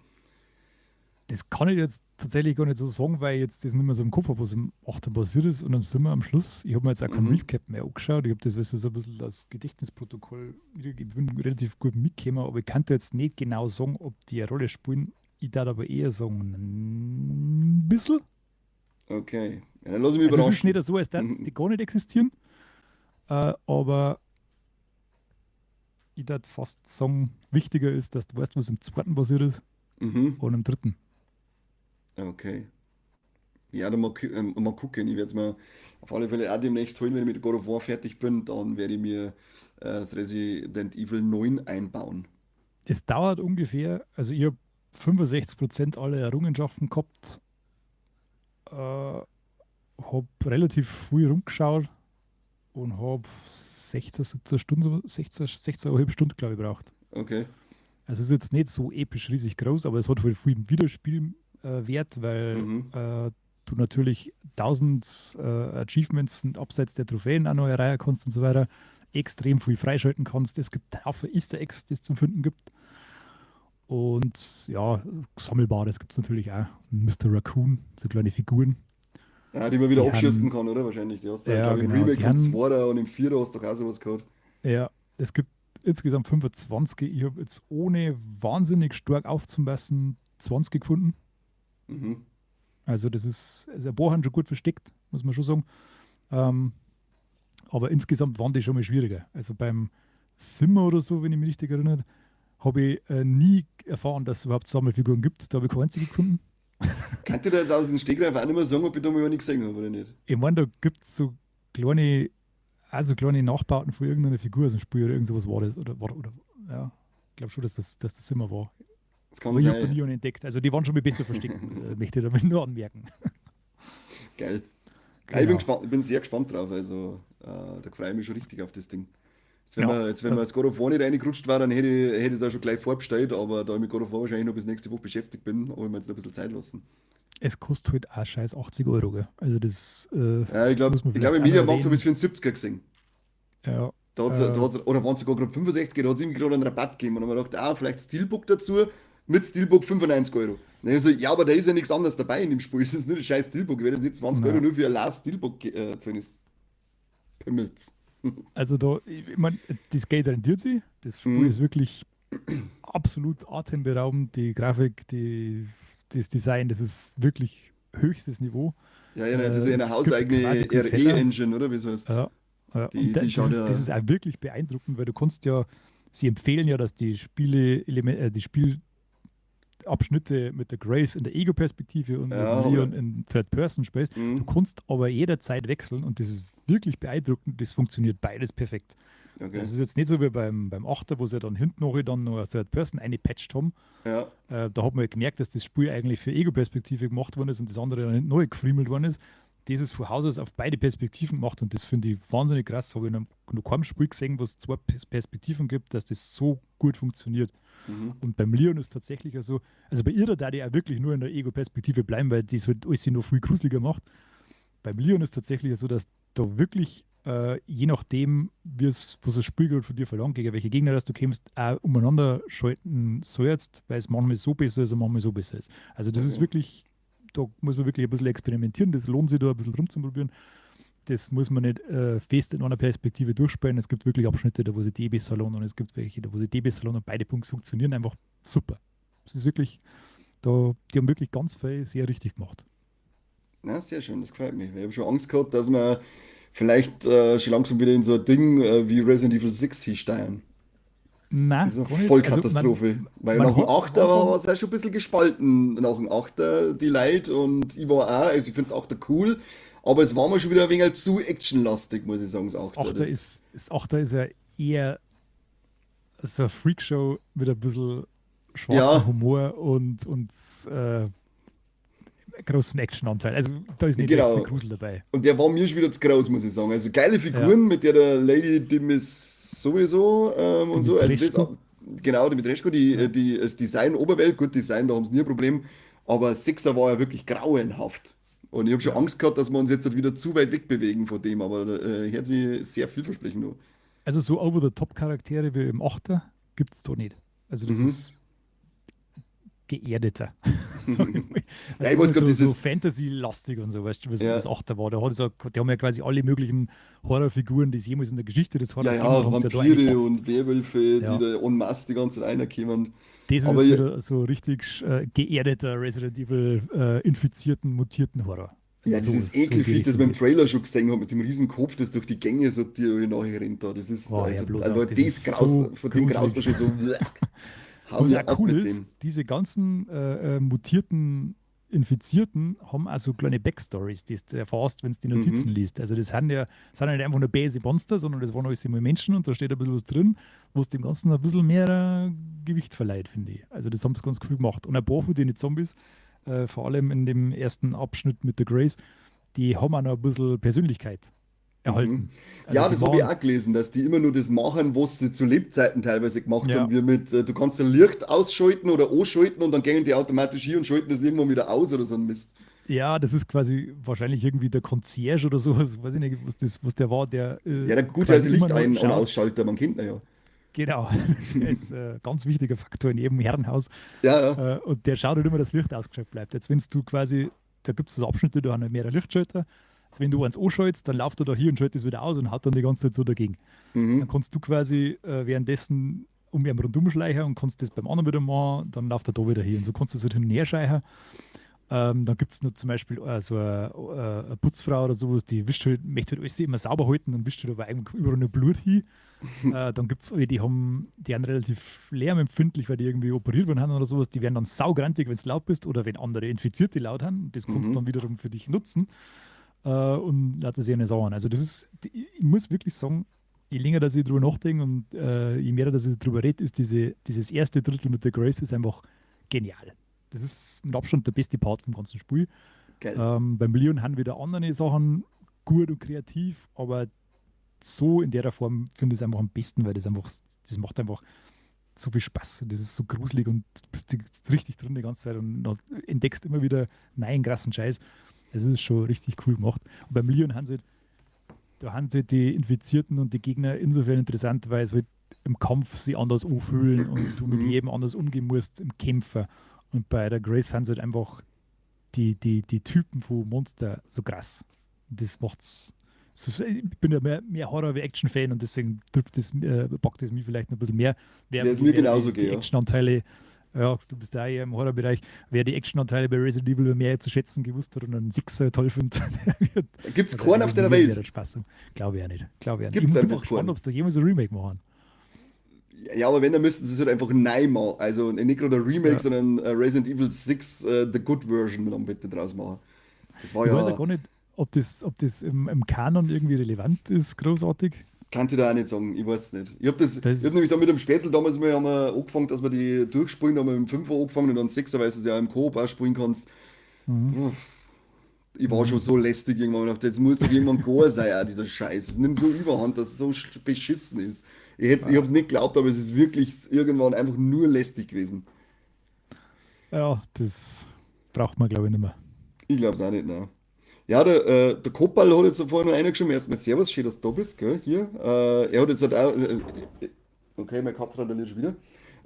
Das kann ich jetzt tatsächlich gar nicht so sagen, weil ich jetzt das nicht mehr so im Kopf habe, was im 8er passiert ist und am 7er am Schluss. Ich habe mir jetzt auch kein Recap mehr angeschaut. Ich habe das, weißt du, so ein bisschen das Gedächtnisprotokoll wiedergegeben. Ich bin relativ gut mitgekommen, aber ich kann dir jetzt nicht genau sagen, ob die eine Rolle spielen. Ich darf aber eher sagen, ein bisschen. Okay. Ja, dann lass ich mich Also es ist überraschen. nicht so, als würden die gar nicht existieren. Aber ich würde fast sagen, wichtiger ist, dass du weißt, was im zweiten passiert ist und im dritten. Okay. Ja, dann mal gucken. Ich werde es mir auf alle Fälle auch demnächst holen, wenn ich mit God of War fertig bin. Dann werde ich mir das Resident Evil 9 einbauen. Es dauert ungefähr, also ich habe 65% aller Errungenschaften gehabt, hab relativ früh rumgeschaut und hab 16, 17 Stunden, 16,5 Stunden, glaub ich, gebraucht. Also es ist jetzt nicht so episch riesig groß, aber es hat halt viel Wiederspielwert, weil du natürlich 1000 Achievements und abseits der Trophäen auch noch erreichen kannst und so weiter, extrem viel freischalten kannst. Es gibt Haufen Easter Eggs, die es zum Finden gibt. Und ja, Sammelbares gibt's natürlich auch. Mister Raccoon, so kleine Figuren. Ja, die man wieder Die abschießen haben kann, oder? Wahrscheinlich. Die hast du, Ja, glaub ich, im genau. Remake Die vom haben 2er und im 4er hast du doch auch sowas gehabt. Ja, es gibt insgesamt 25. Ich hab jetzt ohne wahnsinnig stark aufzumessen 20 gefunden. Also das ist, also ein paar haben schon gut versteckt, muss man schon sagen. Aber insgesamt waren die schon mal schwieriger. Also beim Simmer oder so, wenn ich mich richtig erinnere, habe ich nie erfahren, dass es überhaupt Sammelfiguren gibt. Da habe ich keine einzige gefunden. Könnt ihr da jetzt aus dem Stegreif auch nicht mehr sagen, ob ich da mal eine gesehen habe oder nicht? Ich meine, da gibt es so kleine, also kleine Nachbauten von irgendeiner Figur aus dem Spiel oder irgend sowas war das. Oder, war, oder, ja, ich glaube schon, dass das immer war. Das kann Aber ich hab da sein. nie einen entdeckt. Also die waren schon mal besser versteckt, möchte ich damit nur anmerken. Geil. Ja, ich bin sehr gespannt drauf. Also da freue ich mich schon richtig auf das Ding. Jetzt, wenn wir jetzt God of War nicht reingerutscht war, dann hätte ich es auch schon gleich vorbestellt, aber da ich mit God of War wahrscheinlich noch bis nächste Woche beschäftigt bin, habe ich mir jetzt noch ein bisschen Zeit lassen. Es kostet halt auch scheiß 80 Euro, gell? Also das Ja, ich glaub, muss man ich glaub, vielleicht im auch noch Mediamarkt habe erwähnen. ich es für einen 70er gesehen. Da hat's, da hat's, oder waren es sogar gerade 65, da hat's irgendwie gerade einen Rabatt gegeben. Und dann haben wir gedacht, vielleicht Steelbook dazu, mit Steelbook 95 Euro. Dann ich so, ja, aber da ist ja nichts anderes dabei in dem Spiel. Das ist nur ein scheiß Steelbook. Ich werde jetzt nicht 20 Euro nur für ein Last Steelbook zahlen. Das Pimmels. Also da, ich mein, das Geld rentiert sich. Das Spiel ist wirklich Absolut atemberaubend, die Grafik, das Design, das ist wirklich höchstes Niveau. Ja, ja, das ist ja eine Es gibt hauseigene quasi keinen Fehler. RE-Engine, oder? Wie es heißt. Ja, ja. Die, Und die das schaut ist, das ja. ist auch wirklich beeindruckend, weil du kannst ja, sie empfehlen ja, dass die Spiele, die Spielabschnitte mit der Grace in der Ego-Perspektive und mit Ja, dem aber. Leon in Third Person spielst. Du Mhm. kannst aber jederzeit wechseln und das ist wirklich beeindruckend. Das funktioniert beides perfekt. Okay. Das ist jetzt nicht so wie beim Achter, wo sie dann hinten noch dann noch eine Third Person eingepatcht haben. Ja. Da hat man ja gemerkt, dass das Spiel eigentlich für Ego-Perspektive gemacht worden ist und das andere dann hinten neu gefriemelt worden ist. Das ist von Haus aus auf beide Perspektiven gemacht und das finde ich wahnsinnig krass. Habe ich noch keinem Spiel gesehen, wo es zwei Perspektiven gibt, dass das so gut funktioniert. Mhm. Und beim Leon ist tatsächlich so, also bei ihrer da die auch wirklich nur in der Ego-Perspektive bleiben, weil das halt alles noch viel gruseliger macht. Beim Leon ist tatsächlich so, dass da wirklich, je nachdem, was das Spiel gerade von dir verlangt, gegen welche Gegner das du kämpfst, auch umeinander schalten sollst, weil es manchmal so besser ist und manchmal so besser ist. Also das ist Okay. wirklich, da muss man wirklich ein bisschen experimentieren, das lohnt sich da ein bisschen rumzuprobieren. Das muss man nicht fest in einer Perspektive durchspielen. Es gibt wirklich Abschnitte, da wo sie die besser lohnt und es gibt welche, da wo sie die besser lohnt und beide Punkte funktionieren einfach super. Es ist wirklich, da, die haben wirklich ganz viel sehr richtig gemacht. Na, sehr schön, das freut mich. Ich habe schon Angst gehabt, dass wir vielleicht schon langsam wieder in so ein Ding wie Resident Evil 6 hinsteigen. Na, Das ist eine gar nicht. Also man, Vollkatastrophe. Weil man nach dem hat am Achter war Anfang, es auch schon ein bisschen gespalten. Nach dem Achter die Leute und ich war auch, also ich finde es Achter cool, aber es war mir schon wieder ein wenig zu actionlastig, muss ich sagen, das das Achter. Achter Das, ist, das Achter ist ja eher so eine Freakshow mit ein bisschen schwarzem ja, Humor und äh, großem Actionanteil. Also da ist nicht recht viel genau. Grusel dabei. Und der war mir schon wieder zu groß, muss ich sagen. Also geile Ja, Figuren mit der Lady Dimis sowieso und so. Also das, Dimitrescu. genau, Dimitrescu, die, Ja. die, das Design Oberwelt, gut Design, da haben sie nie ein Problem. Aber Sixer war ja wirklich grauenhaft. Und ich habe schon Ja. Angst gehabt, dass wir uns jetzt halt wieder zu weit wegbewegen von dem, aber hört sich sehr vielversprechend an. Also so Over-the-Top-Charaktere wie im Achter gibt es da nicht. Also das Mhm. ist geerdeter. Sag ich mal. Ja, Also ich das ist weiß nicht gerade, so, so dieses, Fantasy-lastig und so, weißt du, was, ja, was Achter war. Da hat es ja, die haben ja quasi alle möglichen Horrorfiguren, die es jemals in der Geschichte des ja, Horrors gegeben hat, ja, haben sie ja da Vampire eingepatzt. und Werwölfe, die Ja. da en masse die ganze Zeit reinkommen. Das ist Aber jetzt wieder so richtig geerdeter Resident Evil infizierten, mutierten Horror. Also ja, so, dieses so in die Ekelviech, das Richtung man im geht's. Trailer schon gesehen hat, mit dem riesen Kopf, das durch die Gänge so dir nachrennt da. Das ist, Oh, ja, also, bloß auf, allein das das ist graust, so von dem graust man gruselig. schon so, bleh, hau Was mir auch ab cool mit ist, dem. diese ganzen mutierten Infizierten haben auch so kleine Backstories, die du erfährst, wenn du die Notizen Mhm. liest. Also das sind ja nicht einfach nur böse Monster, sondern das waren alles immer Menschen und da steht ein bisschen was drin, was dem Ganzen ein bisschen mehr Gewicht verleiht, finde ich. Also das haben sie ganz cool gemacht. Und ein paar von den Zombies, vor allem in dem ersten Abschnitt mit der Grace, die haben auch noch ein bisschen Persönlichkeit Mhm. erhalten. Also Ja, die das habe ich waren, auch gelesen, dass die immer nur das machen, was sie zu Lebzeiten teilweise gemacht haben. ja, Wir mit, du kannst ein Licht ausschalten oder anschalten und dann gehen die automatisch hier und schalten das irgendwann wieder aus oder so ein Mist. ja, das ist quasi wahrscheinlich irgendwie der Concierge oder sowas, weiß ich nicht, was, das, was der war, der Ja, der gute quasi alte immer Licht noch ein- und schaut. Ausschalter, man kennt ihn ja. Genau, der ist ganz wichtiger Faktor in jedem Herrenhaus. Ja, ja. Und der schaut halt immer, dass das Licht ausgeschaltet bleibt. Jetzt, wenn du quasi, da gibt es so Abschnitte, da haben halt mehrere Lichtschalter. Jetzt, wenn du eins anschaltest, dann läuft er da hier und schaltet es wieder aus und haut dann die ganze Zeit so dagegen. Dann Mhm. kannst du quasi währenddessen um ihn rundum schleichen und kannst das beim anderen wieder machen, dann läuft er da wieder hier. Und so kannst du es halt hin und her schleichen. Dann gibt es noch zum Beispiel so eine Putzfrau oder sowas, die wischt halt, möchte halt alles immer sauber halten und wischt halt aber eigentlich überall nur Blut hin. Dann gibt es alle, die sind relativ lärmempfindlich, weil die irgendwie operiert worden haben oder sowas. Die werden dann saugrantig, wenn es laut bist oder wenn andere Infizierte laut haben. Das kannst du Mhm. dann wiederum für dich nutzen und lauter sich eine Sachen. Also das ist, ich muss wirklich sagen, je länger, dass ich drüber nachdenke und je mehr, dass ich drüber rede, ist dieses erste Drittel mit der Grace ist einfach genial. Das ist mit Abstand der beste Part vom ganzen Spiel. Geil. Beim Leon haben wieder andere Sachen gut und kreativ, aber so in der Form finde ich es einfach am besten, weil das einfach, das macht einfach so viel Spaß. Das ist so gruselig und du bist richtig drin die ganze Zeit und entdeckst immer wieder neuen krassen Scheiß. Es ist schon richtig cool gemacht. Und beim Leon haben sie halt, da haben sie halt die Infizierten und die Gegner insofern interessant, weil es halt im Kampf sie anders anfühlen und du mit Mhm. jedem anders umgehen musst im Kämpfer. Und bei der Grace haben sie halt einfach die Typen von Monster so krass. Und das macht's So, ich bin ja mehr Horror- wie Action-Fan und deswegen trifft das, packt das mich vielleicht noch ein bisschen mehr. Wer es mir genauso die geht, ja. Action-Anteile, ja, du bist da eher im Horrorbereich, wer die Action-Anteile bei Resident Evil mehr zu schätzen gewusst hat und einen Sixer toll findet, gibt es keinen auf der Welt. Spaß. Glaube ich auch nicht. Glaube ich auch nicht. Gibt's ich bin einfach gespannt, ob sie da jemals ein Remake machen. Ja, aber wenn, dann müssten sie es halt einfach neu machen. Also nicht gerade ein Remake, sondern Resident Evil 6 The Good Version dann bitte draus machen. Das war Ich ja. weiß ja gar nicht, ob das im Kanon irgendwie relevant ist, großartig. Kann ich da auch nicht sagen, ich weiß es nicht. Ich habe das, Das ich hab nämlich da mit dem Spätzl damals mal haben wir angefangen, dass wir die durchspielen, da haben wir mit dem 5er angefangen und dann 6er, weil du es ja im Koop auch spielen kannst. Ich war schon so lästig irgendwann und dachte, jetzt muss doch irgendwann gar sein, auch dieser Scheiß. Es nimmt so überhand, dass es so beschissen ist. Ich habe es nicht geglaubt, aber es ist wirklich irgendwann einfach nur lästig gewesen. Ja, das braucht man, glaube ich, nicht mehr. Ich glaube es auch nicht, nein. Ja, der Koppal hat jetzt vorhin noch einer geschrieben. Erstmal Servus, schön, dass du da bist, gell, hier. Er hat jetzt halt auch, okay, meine Katze randaliert schon wieder.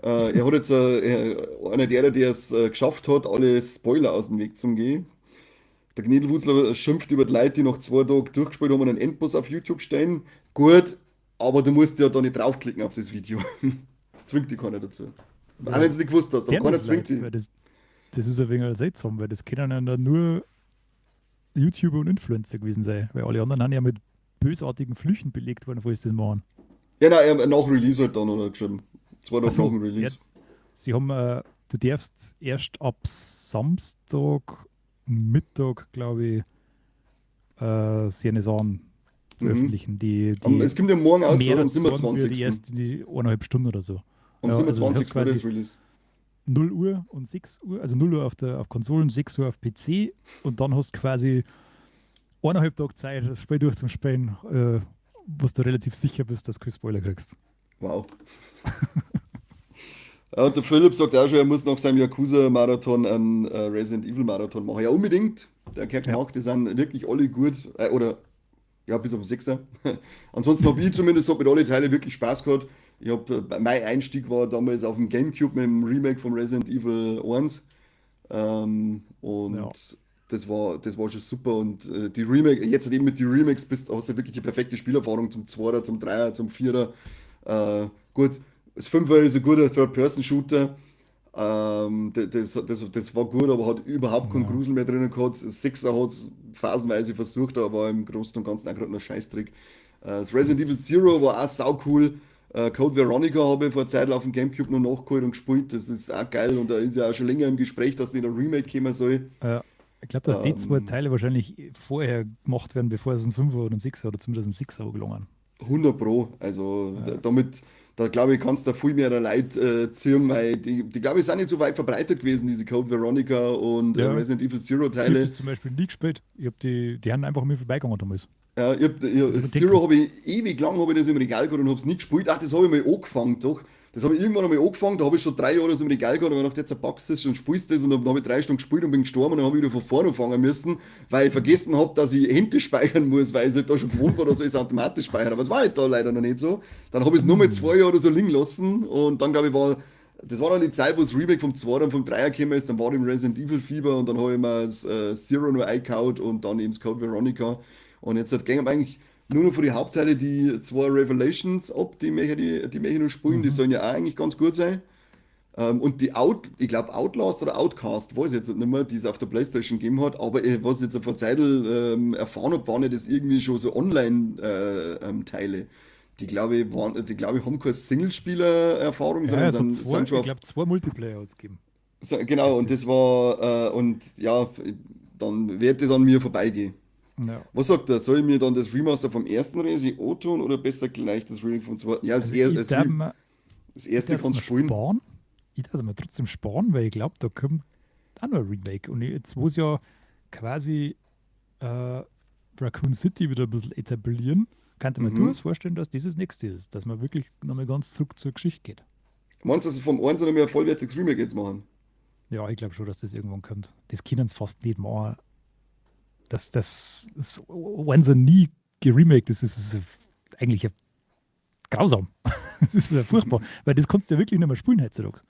Er hat jetzt einer der es geschafft hat, alle Spoiler aus dem Weg zu gehen. Der Gnedelwutzler schimpft über die Leute, die nach 2 Tagen durchgespielt haben und einen Endboss auf YouTube stellen. Gut, aber du musst ja da nicht draufklicken auf das Video. Zwingt dich keiner dazu. Auch wenn du es nicht gewusst hast, aber keiner zwingt dich. Das ist ein wenig seltsam, weil das können ja dann nur YouTuber und Influencer gewesen sein, weil alle anderen haben ja mit bösartigen Flüchen belegt worden, falls sie das machen. Ja, nein, nach Release halt dann, oder geschrieben. 2 Tage Ach so, nach dem ja, Release. sie haben, du darfst erst ab Samstag Mittag, glaube ich, seine Sachen veröffentlichen. Die, die Es kommt ja morgen aus, mehr oder? Am Zorn für die 27. ersten die 1,5 Stunden oder so. Am Ja, also du hast 27. oder quasi das Release. 0 Uhr und 6 Uhr, also 0 Uhr auf Konsolen, 6 Uhr auf PC und dann hast du quasi 1,5 Tage Zeit, das Spiel durchzuspielen, wo du relativ sicher bist, dass du keinen Spoiler kriegst. Wow. Ja, und der Philipp sagt auch schon, er muss nach seinem Yakuza-Marathon einen Resident Evil-Marathon machen. Ja, unbedingt. Der Kerl gemacht, die sind wirklich alle gut. Oder, ja, bis auf den Sechser. Ansonsten habe ich zumindest hab mit alle Teile wirklich Spaß gehabt. Mein Einstieg war damals auf dem GameCube mit dem Remake von Resident Evil 1. Und das war schon super. Und die Remake, jetzt halt eben mit den Remakes hast du wirklich die perfekte Spielerfahrung zum Zweiter, zum Dreier, zum Vierer. Gut, das Fünfer ist ein guter Third-Person-Shooter. Das war gut, aber hat überhaupt keinen Grusel mehr drinnen gehabt. Das Sechser hat es phasenweise versucht, aber im Großen und Ganzen auch gerade noch Scheißdreck. Das Resident Evil Zero war auch sau cool. Code Veronica habe ich vor Zeit auf dem GameCube noch nachgeholt und gespielt. Das ist auch geil und da ist ja auch schon länger im Gespräch, dass nicht ein Remake kommen soll. Ja. Ich glaube, dass die zwei Teile wahrscheinlich vorher gemacht werden, bevor es ein 5er oder ein 6er oder zumindest ein 6er gelungen. 100 Pro. Also damit, da glaube ich, kannst du da viel mehr Leute ziehen, weil die glaube ich, sind nicht so weit verbreitet gewesen, diese Code Veronica und Resident Evil Zero Ich habe Teile. das zum Beispiel nie gespielt. Ich hab die haben einfach an mir vorbeigegangen damals. Ja, ich hab, Ich ich, hab Zero gedacht, habe ich ewig lang habe ich das im Regal gehabt und habe es nie gespielt. Ach, das habe ich mal angefangen, doch. Das habe ich irgendwann einmal angefangen, da habe ich schon 3 Jahre das im Regal gehabt und habe gedacht, jetzt packst du das und spielst das und dann habe ich 3 Stunden gespielt und bin gestorben und dann habe ich wieder von vorne anfangen müssen, weil ich vergessen habe, dass ich Hände speichern muss, weil ich halt da schon gewohnt war, dass alles automatisch speichert. Aber es war halt da leider noch nicht so. Dann habe ich es nur mal 2 Jahre oder so liegen lassen und dann glaube ich war, das war dann die Zeit, wo das Remake vom 2er und vom 3er gekommen ist, dann war ich im Resident Evil Fieber und dann habe ich mir das Zero nur eingehauen und dann eben das Code Veronica. Und jetzt hat gängen eigentlich nur noch von die Hauptteile die zwei Revelations ab, die möchte ich noch spielen, die sollen ja auch eigentlich ganz gut sein. Und die ich glaube Outlast oder Outcast, weiß ich jetzt nicht mehr, die es auf der PlayStation gegeben hat, aber was ich jetzt vor Zeit erfahren habe, waren ja das irgendwie schon so Online-Teile. Die glaube ich, waren, die glaube ich, haben keine Singlespieler-Erfahrung, Ja, sondern es hat sind, zwei, sind schon ich auf. glaube, zwei Multiplayer ausgegeben. So, genau, Das und das das. war, und ja, dann wird das an mir vorbeigehen. Ja. Was sagt er? Soll ich mir dann das Remaster vom ersten Resi antun oder besser gleich das Remake vom zweiten? Ja, Also ich darf mir, das ich erste darf kannst mir du spielen. sparen. Ich darf mir trotzdem sparen, weil ich glaube, da kommt auch noch ein Remake. Und jetzt, wo es ja quasi äh, Raccoon City wieder ein bisschen etablieren, könnte man durchaus vorstellen, dass das das nächste ist, dass man wirklich nochmal ganz zurück zur Geschichte geht. Meinst du, dass sie vom 1 noch mehr ein vollwertiges Remake jetzt machen? Ja, ich glaube schon, dass das irgendwann kommt. Das können sie fast nicht machen. Das ist Einser nie geremaked das ist eigentlich ja grausam. Das ist ja furchtbar, weil das kannst du ja wirklich nicht mehr spielen heutzutage.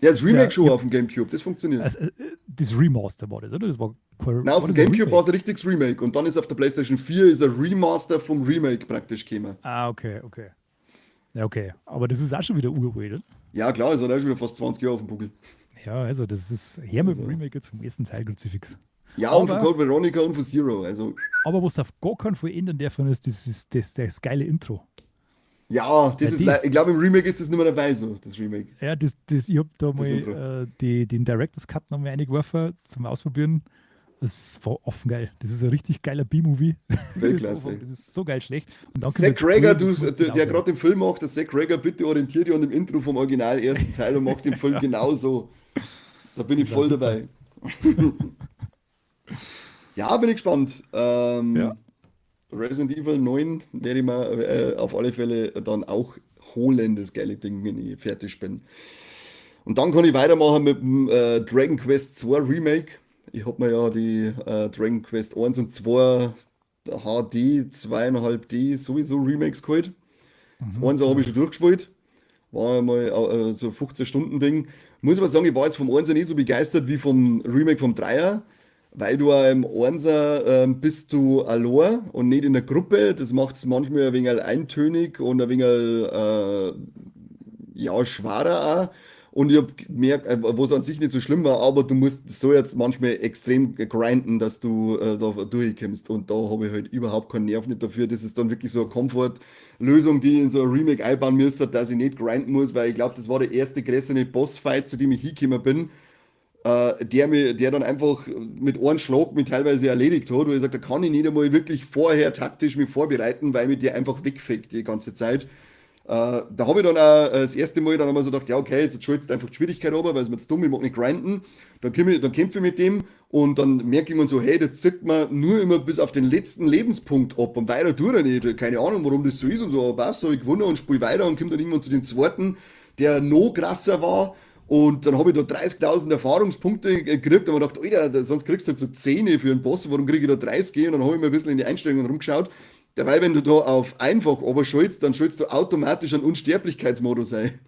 Ja, das Das ist Remake ja, schon ich auf dem GameCube, das funktioniert. also, das Remaster war das, oder? Das war kein, Nein, auf war dem das ein GameCube war Remake? es ein richtiges Remake und dann ist auf der PlayStation 4 ist ein Remaster vom Remake praktisch gekommen. Ah, okay, okay. Ja, okay. Aber das ist auch schon wieder uralt, oder? Ja, klar, es hat auch schon wieder fast 20 Jahre auf dem Buckel. Ja, also das ist her mit dem Also, Remake jetzt vom ersten Teil, Kruzifix. ja, und von Aber, Code Veronica und von Zero. Also, aber was auf gar keinen Fall ändern dürfen ist, das ist das geile Intro. ja, das Weil ist, das, ich glaube, im Remake ist das nicht mehr dabei, so, das Remake, ja, ich habe da das mal Intro. den Director's Cut noch mal eingeworfen zum Ausprobieren. Das war offen geil. Das ist ein richtig geiler B-Movie. Das Anfang, Weltklasse. das ist so geil schlecht. Und dann kommt Zack das Rager, Spiel, du, das muss der, der genauso. gerade den Film macht, der Zack Rager, bitte orientier dich an dem Intro vom original ersten Teil und mach den Film genauso. Da bin ich Das war voll super. dabei. Ja, bin ich gespannt. Ja. Resident Evil 9 werde ich mir auf alle Fälle dann auch holen, das geile Ding, wenn ich fertig bin. Und dann kann ich weitermachen mit dem Dragon Quest 2 Remake. Ich habe mir ja die Dragon Quest 1 und 2 HD, 2,5D sowieso Remakes geholt. Das Mhm, 1 habe ich genau. schon durchgespielt. War mal so 15-Stunden-Ding. Muss aber sagen, ich war jetzt vom 1er nicht so begeistert wie vom Remake vom 3er, weil du auch im 1er bist du allein und nicht in der Gruppe. Das macht es manchmal ein wenig eintönig und ein wenig ja, schwerer auch. Und ich habe gemerkt, was an sich nicht so schlimm war, aber du musst so jetzt manchmal extrem grinden, dass du da durchkommst. Und da habe ich halt überhaupt keinen Nerv nicht dafür. Das ist dann wirklich so eine Komfortlösung, die ich in so ein Remake einbauen müsste, dass ich nicht grinden muss, weil ich glaube, das war der erste größere Bossfight, zu dem ich hingekommen bin, der dann einfach mit einem Schlag mich teilweise erledigt hat, wo ich sage, da kann ich nicht einmal wirklich vorher taktisch mich vorbereiten, weil mich der einfach wegfegt die ganze Zeit. Da habe ich dann auch das erste Mal dann einmal so gedacht, ja, okay, jetzt schaltest du einfach die Schwierigkeit runter, weil es mir zu dumm, ich mag nicht grinden. Dann kämpfe ich mit dem und dann merke ich mir so, hey, da zieht man nur immer bis auf den letzten Lebenspunkt ab und weiter tut er nicht. Keine Ahnung, warum das so ist und so, aber passt, habe ich gewonnen und spiele weiter und komme dann irgendwann zu dem zweiten, der noch krasser war. Und dann habe ich da 30.000 Erfahrungspunkte gekriegt und mir gedacht, Alter, sonst kriegst du halt so 10 für einen Boss, warum kriege ich da 30? Und dann habe ich mir ein bisschen in die Einstellungen rumgeschaut. Dabei, wenn du da auf einfach oberschaltest, dann schaltest du automatisch einen Unsterblichkeitsmodus ein.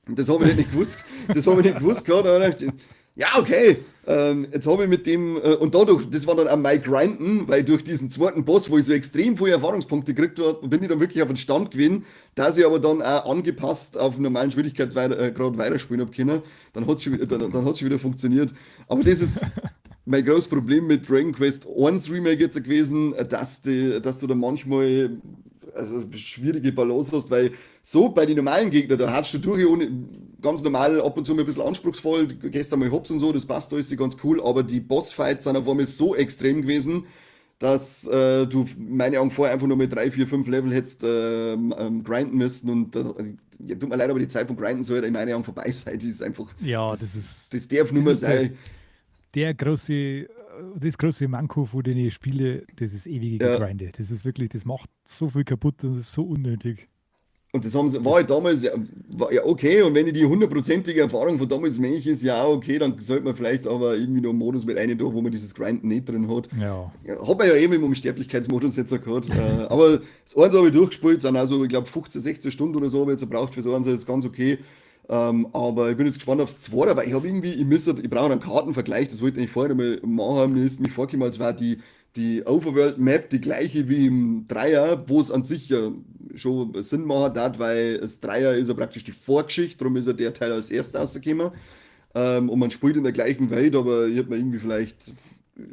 Und das habe ich nicht gewusst. Das habe ich nicht gewusst gehabt. Aber ich dachte, ja, okay. Jetzt habe ich mit dem, und dadurch, das war dann auch mein Grinden, weil durch diesen zweiten Boss, wo ich so extrem viele Erfahrungspunkte gekriegt habe, bin ich dann wirklich auf den Stand gewesen, dass ich aber dann auch angepasst auf einen normalen Schwierigkeitsgrad weiterspielen habe können. Dann hat es schon, dann hat's schon wieder funktioniert. Aber das ist mein großes Problem mit Dragon Quest 1 Remake jetzt gewesen, dass du da manchmal also schwierige Balance hast, weil so bei den normalen Gegnern, da hast du durch ohne, ganz normal ab und zu mal ein bisschen anspruchsvoll, du gehst einmal hops und so, das passt alles ganz cool, aber die Bossfights sind auf einmal so extrem gewesen, dass du meine Augen vorher einfach nur mit 3, 4, 5 Level hättest grinden müssen und ja, tut mir leid, aber die Zeit vom Grinden soll halt in meinen Augen vorbei sein, die ist einfach, Ja, das, das darf nur das mehr ist der, sein. der große, das große Manko von den Spiele, das ist ewige Ja. Gegrinde. Das ist wirklich, das macht so viel kaputt und das ist so unnötig. Und das haben sie, war Das, halt damals, ja, war ja okay, und wenn ich die hundertprozentige Erfahrung von damals Mensch ist, ja okay, dann sollte man vielleicht aber irgendwie noch einen Modus mit rein tun, wo man dieses Grinden nicht drin hat. ja. Ja, hat man ja eben im Unsterblichkeitsmodus jetzt auch gehabt. Aber das eins habe ich durchgespielt, sind also, ich glaube, 15, 16 Stunden oder so habe ich jetzt gebraucht für so eins, das ist ganz okay. Aber ich bin jetzt gespannt aufs Zweite, weil ich habe irgendwie, ich brauche einen Kartenvergleich, das wollte ich vorher noch mal machen, mir ist mich vorgekommen, als war die Overworld Map die gleiche wie im Dreier, wo es an sich ja schon Sinn machen hat, weil das Dreier ist ja praktisch die Vorgeschichte, darum ist ja der Teil als erster rausgekommen. Und man spielt in der gleichen Welt, aber ich habe mir irgendwie vielleicht,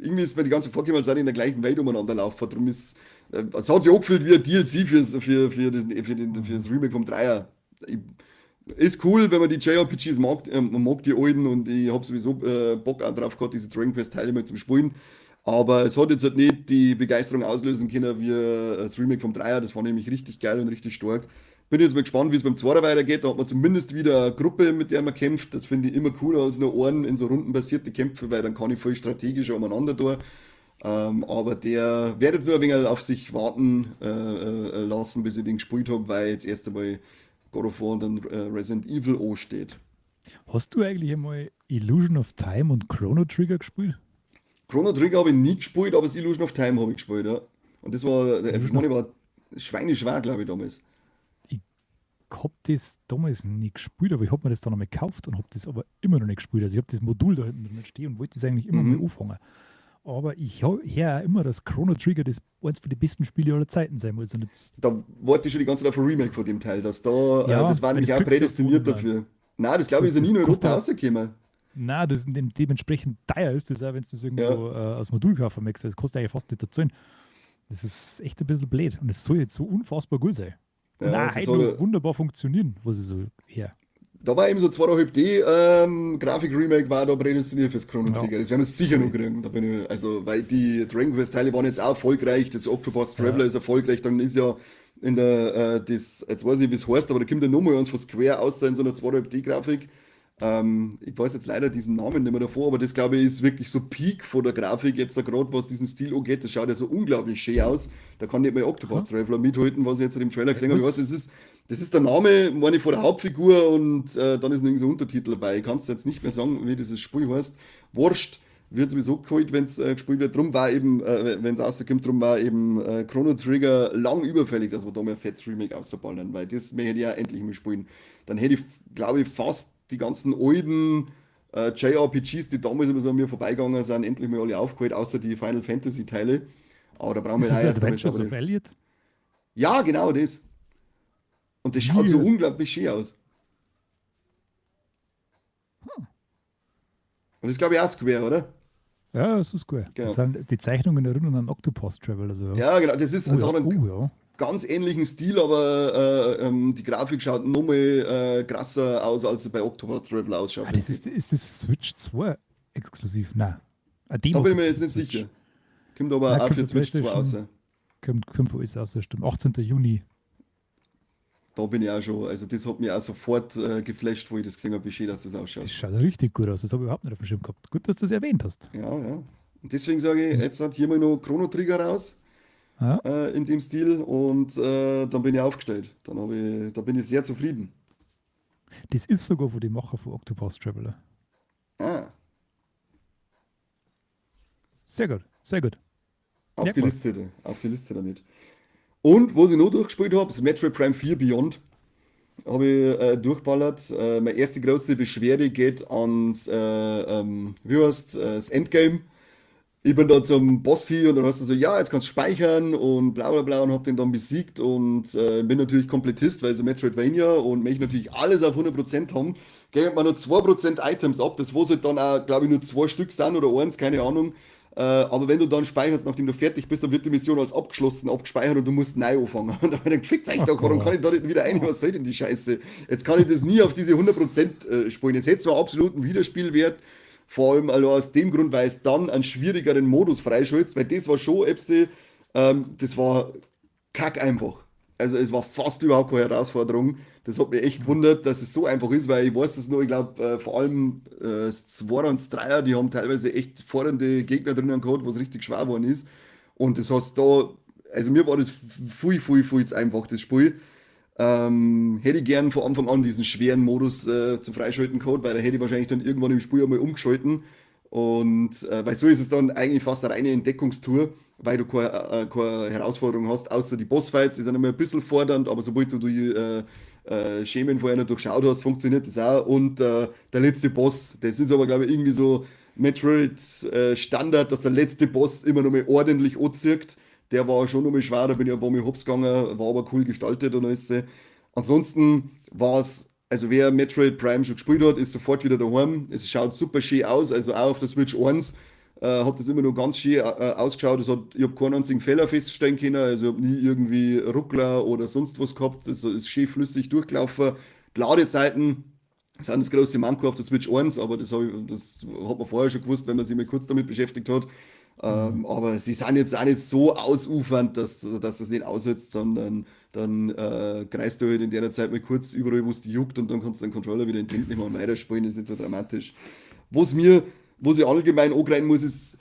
irgendwie ist mir die ganze vorgekommen, als sei in der gleichen Welt umeinander laufen. Darum ist, es hat sich auch gefühlt wie ein DLC Mhm. fürs Remake vom Dreier. Ich, ist cool, wenn man die JRPGs mag, man mag die alten und ich habe sowieso Bock auch drauf gehabt, diese Dragon Quest Teile mal zum Spielen. Aber es hat jetzt halt nicht die Begeisterung auslösen können wie das Remake vom Dreier. Das war nämlich richtig geil und richtig stark. Bin jetzt mal gespannt, wie es beim Zweiter weitergeht. Da hat man zumindest wieder eine Gruppe, mit der man kämpft. Das finde ich immer cooler als nur einen in so rundenbasierte Kämpfe, weil dann kann ich voll strategischer umeinander da. Aber der werdet nur ein wenig auf sich warten lassen, bis ich den gespielt habe, weil jetzt erst einmal God of War und dann Resident Evil O steht. Hast du eigentlich einmal Illusion of Time und Chrono Trigger gespielt? Chrono Trigger habe ich nie gespielt, aber das Illusion of Time habe ich gespielt, ja. Und das war, ich Illusion meine, of war schweineschwer, glaube ich, damals. Ich Hab das damals nicht gespielt, aber ich hab mir das dann nochmal gekauft und hab das aber immer noch nicht gespielt. Also ich hab das Modul da hinten drin stehen und wollte das eigentlich immer mal anfangen. Aber ich höre auch immer, dass Chrono Trigger das eins von den besten Spiele aller Zeiten sein muss. Und jetzt, Da warte ich schon die ganze Zeit auf ein Remake von dem Teil, dass da, Ja, das war weil nämlich das auch kriegst du prädestiniert so nicht. dafür. Nein, das glaube ich ist ja Das nie in kostet Europa ja rausgekommen. Nein, das ist dementsprechend teuer ist das auch, wenn du das irgendwo als Modul kaufen möchtest. Das kostet eigentlich fast nicht dazu. Das ist echt ein bisschen blöd. Und es soll jetzt so unfassbar gut sein. Und Ja, auch das heute hat noch er wunderbar funktionieren, was ich so her. Da war eben so 2,5D Grafik-Remake war da prädestiniert fürs Chrono Trigger. Das werden wir sicher noch kriegen. Da bin ich, also, weil die Dragon Quest-Teile waren jetzt auch erfolgreich, das Octopath Traveler ist erfolgreich, dann ist ja in der, das, jetzt weiß ich nicht, wie es heißt, aber da kommt ja nochmal eins von Square aus in so einer 2,5D-Grafik. Ich weiß jetzt leider diesen Namen nicht mehr davor, aber das glaube ich ist wirklich so Peak von der Grafik jetzt da gerade, was diesen Stil angeht. Das schaut ja so unglaublich schön aus. Da kann nicht mal Octopath Traveler mithalten, was ich jetzt in dem Trailer gesehen habe. Ich weiß, Was? das ist der Name, meine ich, von der Hauptfigur und dann ist noch irgend so ein Untertitel dabei. Ich kann es jetzt nicht mehr sagen, wie dieses Spiel heißt. Wurscht, wird sowieso geholt, wenn's gespielt wird. Drum war eben, wenn's rauskommt, drum war eben Chrono Trigger lang überfällig, dass wir da mal ein fettes Remake rausballern, weil das möchte ich ja endlich mal spielen. Dann hätte ich, glaube ich, fast die ganzen alten JRPGs, die damals immer so an mir vorbeigegangen sind, endlich mal alle aufgeholt, außer die Final Fantasy Teile. Aber da brauchen wir Ist das ja erst einmal Adventures saubere of Elliot? Ja, genau das. Und das schaut so Wie? unglaublich schön aus. Und das glaube ich auch Square, oder? Ja, das ist Square. Genau. Das sind die Zeichnungen erinnern an Octopath Traveler. Also, ja. Ja, genau. Das ist, Oh, das ja. hat einen Oh, ja. ganz ähnlichen Stil, aber die Grafik schaut nochmal krasser aus, als sie bei Octopath Traveler ausschaut. Ah, das ist das Switch 2 exklusiv? Nein. Eine Demo Da bin ich mir gibt's jetzt für nicht Switch. sicher. Kommt aber Nein, auch kommt für für Switch 2 PlayStation. raus. Kommt für alles raus, stimmt. 18. Juni. Da bin ich auch schon, also das hat mich auch sofort geflasht, wo ich das gesehen habe, wie schön dass das ausschaut. Das schaut richtig gut aus, das habe ich überhaupt nicht auf dem Schirm gehabt. Gut, dass du es erwähnt hast. Ja, ja. Und deswegen sage ich, jetzt hat hier mal noch Chrono Trigger raus, in dem Stil und dann bin ich aufgestellt. Dann hab ich, da bin ich sehr zufrieden. Das ist sogar von dem Macher von Octopath Traveler. Sehr gut, sehr gut. Auf Ja, die cool. Liste da, auf die Liste damit. Und was ich noch durchgespielt habe, das Metroid Prime 4 Beyond, habe ich durchballert. Meine erste große Beschwerde geht ans wie heißt's, das Endgame. Ich bin da zum Boss hin und dann heißt es so, ja, jetzt kannst du speichern und bla bla bla und hab den dann besiegt und bin natürlich Komplettist, weil es ein Metroidvania und möchte natürlich alles auf 100% haben. Gehen mir nur 2% Items ab, das wo es halt dann auch, glaub ich, nur 2 Stück sind oder 1, keine Ahnung. Aber wenn du dann speicherst, nachdem du fertig bist, dann wird die Mission als abgeschlossen, abgespeichert und du musst neu anfangen. Und dann hab ich gedacht, fickt euch doch, warum kann ich da nicht wieder rein? Was soll denn die Scheiße? Jetzt kann ich das nie auf diese 100% spielen. Jetzt hätte es zwar absoluten Wiederspielwert, vor allem also aus dem Grund, weil es dann einen schwierigeren Modus freischaltest, weil das war schon, Epsi, das war kack einfach. Also es war fast überhaupt keine Herausforderung. Das hat mich echt gewundert, dass es so einfach ist, weil ich weiß es noch, ich glaub, vor allem das 2er und das 3er, die haben teilweise echt fordernde Gegner drinnen gehabt, wo es richtig schwer geworden ist. Und das heißt da, also mir war das viel, viel, viel zu einfach, das Spiel. Hätte ich gern von Anfang an diesen schweren Modus zum Freischalten gehabt, weil da hätte ich wahrscheinlich dann irgendwann im Spiel einmal umgeschalten. Und weil so ist es dann eigentlich fast eine reine Entdeckungstour, weil du keine Herausforderung hast, außer die Bossfights, die sind immer ein bisschen fordernd, aber sobald du die Schemen vorher noch durchschaut hast, funktioniert das auch. Und der letzte Boss, das ist aber, glaub ich, irgendwie so Metroid Standard, dass der letzte Boss immer noch mal ordentlich anzieht. Der war schon noch mal schwer, da bin ich ein paar Mal hops gegangen, war aber cool gestaltet und alles. Ansonsten war's, also wer Metroid Prime schon gespielt hat, ist sofort wieder daheim. Es schaut super schön aus, also auch auf der Switch 1 hat das immer noch ganz schön ausgeschaut. Ich hab keinen einzigen Fehler feststellen können, also ich hab nie irgendwie Ruckler oder sonst was gehabt. Das ist schön flüssig durchgelaufen. Die Ladezeiten sind das große Manko auf der Switch 1, aber das hat man vorher schon gewusst, wenn man sich mal kurz damit beschäftigt hat. Aber sie sind jetzt auch nicht so ausufernd, dass das nicht aushältst, sondern dann greifst du halt in der Zeit mal kurz überall, wo es dich juckt, und dann kannst du den Controller wieder in die Hände nehmen und weiterspielen, das ist nicht so dramatisch. Was ich allgemein angreifen muss, ist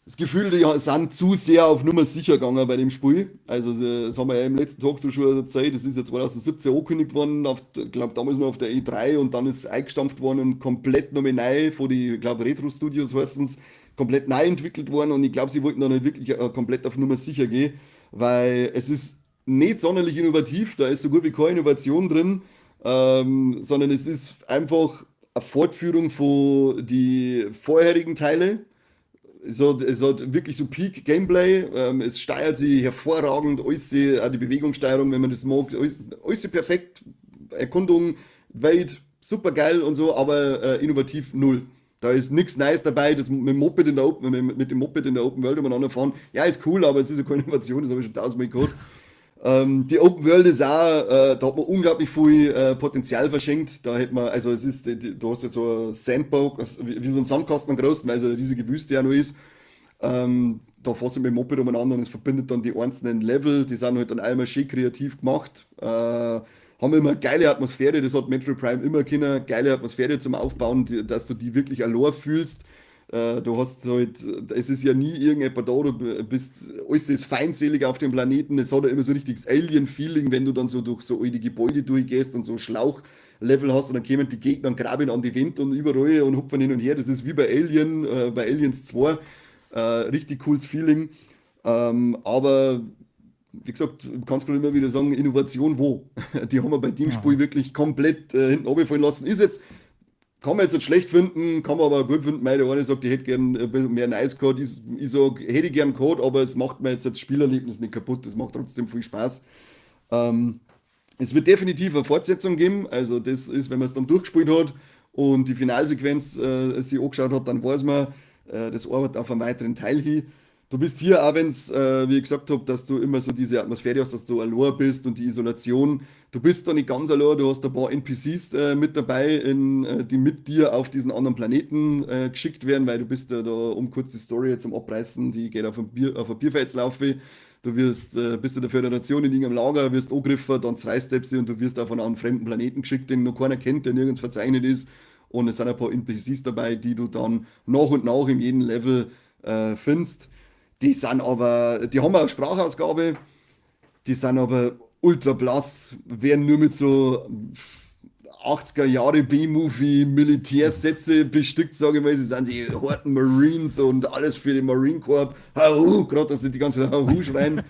das Gefühl, die sind zu sehr auf Nummer sicher gegangen bei dem Spiel. Also das haben wir ja im letzten Talk schon erzählt, das ist ja 2017 angekündigt worden, ich glaub, damals noch auf der E3, und dann ist es eingestampft worden und komplett nochmal neu von die, ich glaub, Retro Studios heißen's, komplett neu entwickelt worden, und ich glaub, sie wollten da nicht wirklich komplett auf Nummer sicher gehen, weil es ist Nicht sonderlich innovativ, da ist so gut wie keine Innovation drin, sondern es ist einfach eine Fortführung von die vorherigen Teile. Es hat wirklich so Peak Gameplay, es steuert sich hervorragend, alles, auch die Bewegungssteuerung, wenn man das mag, alles perfekt, Erkundung, Welt, super geil und so, aber innovativ null. Da ist nichts Neues dabei, das mit dem Moped in der Open World umeinander fahren, ja, ist cool, aber es ist ja keine Innovation, das habe ich schon tausendmal gehabt. Die Open World ist auch, da hat man unglaublich viel Potenzial verschenkt. Da hätte man, also es ist, du hast jetzt so ein Sandbox, wie so ein Sandkasten am großen, weil es eine riesige Wüste ja noch ist. Da fährst du mit dem Moped umeinander und es verbindet dann die einzelnen Level, die sind halt dann einmal schön kreativ gemacht. Haben immer eine geile Atmosphäre, das hat Metroid Prime immer können, geile Atmosphäre zum Aufbauen, dass du die wirklich allein fühlst. Du hast halt, es ist ja nie irgendjemand da, du bist, alles ist feindselig auf dem Planeten, es hat ja immer so richtiges Alien-Feeling, wenn du dann so durch so alte Gebäude durchgehst und so Schlauchlevel hast und dann kommen die Gegner und graben an die Wände und überall und hupfen hin und her. Das ist wie bei Alien, bei Aliens 2. Richtig cooles Feeling. Aber wie gesagt, du kannst gerade immer wieder sagen, Innovation wo? Die haben wir bei dem Spiel wirklich komplett hinten runterfallen lassen. Ist jetzt, kann man jetzt nicht schlecht finden, kann man aber gut finden. Meine eine sagt, ich hätte gern ein bisschen mehr Nice gehabt. Ich sag, hätte ich gern gehabt, aber es macht mir jetzt das Spielerlebnis nicht kaputt. Es macht trotzdem viel Spaß. Es wird definitiv eine Fortsetzung geben. Also, das ist, wenn man es dann durchgespielt hat und die Finalsequenz sich angeschaut hat, dann weiß man, das arbeitet auf einen weiteren Teil hin. Du bist hier, auch wenn es, wie ich gesagt habe, dass du immer so diese Atmosphäre hast, dass du allein bist und die Isolation. Du bist da nicht ganz allein, du hast ein paar NPCs mit dabei, die mit dir auf diesen anderen Planeten geschickt werden, weil du bist ja da, um kurz die Story zum Abreißen, die geht auf ein Bierfeld laufen. Du bist in der Föderation in irgendeinem Lager, wirst angegriffen, dann zerreißt sie und du wirst auf einen fremden Planeten geschickt, den noch keiner kennt, der nirgends verzeichnet ist. Und es sind ein paar NPCs dabei, die du dann nach und nach in jedem Level findest. Die sind aber, die haben eine Sprachausgabe, die sind aber ultra blass, werden nur mit so 80er Jahre B-Movie Militärsätze bestückt, sage ich mal. Sie sind die harten Marines und alles für den Marine Corps. Hau, gerade dass nicht die ganze Zeit Hau schreien.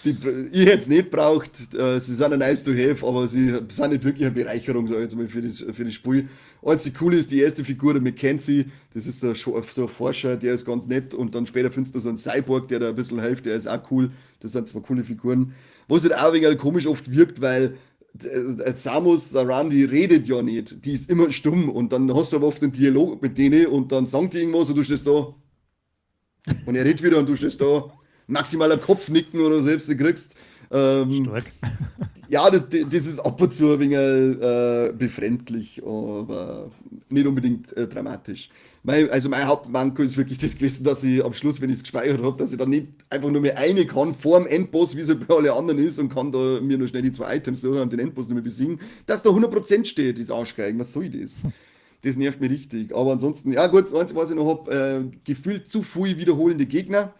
Ich hätte es nicht braucht. Sie sind ein nice to have, aber sie sind nicht wirklich eine Bereicherung, sag ich jetzt mal, für das Spiel. Einzig cool ist die erste Figur, der McKenzie, das ist so ein Forscher, der ist ganz nett, und dann später findest du so einen Cyborg, der da ein bisschen hilft, der ist auch cool. Das sind zwei coole Figuren. Was halt auch ein wenig komisch oft wirkt, weil Samus Aran, die redet ja nicht, die ist immer stumm und dann hast du aber oft einen Dialog mit denen und dann sagen die irgendwas und du stehst da. Und er redet wieder und du stehst da. Maximaler Kopfnicken oder selbst du kriegst. Stark. Ja, das ist ab und zu ein wenig befremdlich, aber nicht unbedingt dramatisch. Also mein Hauptmanko ist wirklich das gewesen, dass ich am Schluss, wenn ich es gespeichert habe, dass ich dann nicht einfach nur mehr eine kann vor dem Endboss, wie es halt bei allen anderen ist, und kann da mir noch schnell die zwei Items suchen und den Endboss nicht mehr besiegen. Dass da 100% steht, ist Arschgeigen. Was soll das? Das nervt mich richtig. Aber ansonsten, ja gut, das Einzige, was ich noch habe, gefühlt zu viel wiederholende Gegner,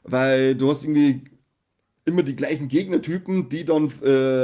weil du hast irgendwie immer die gleichen Gegnertypen, die dann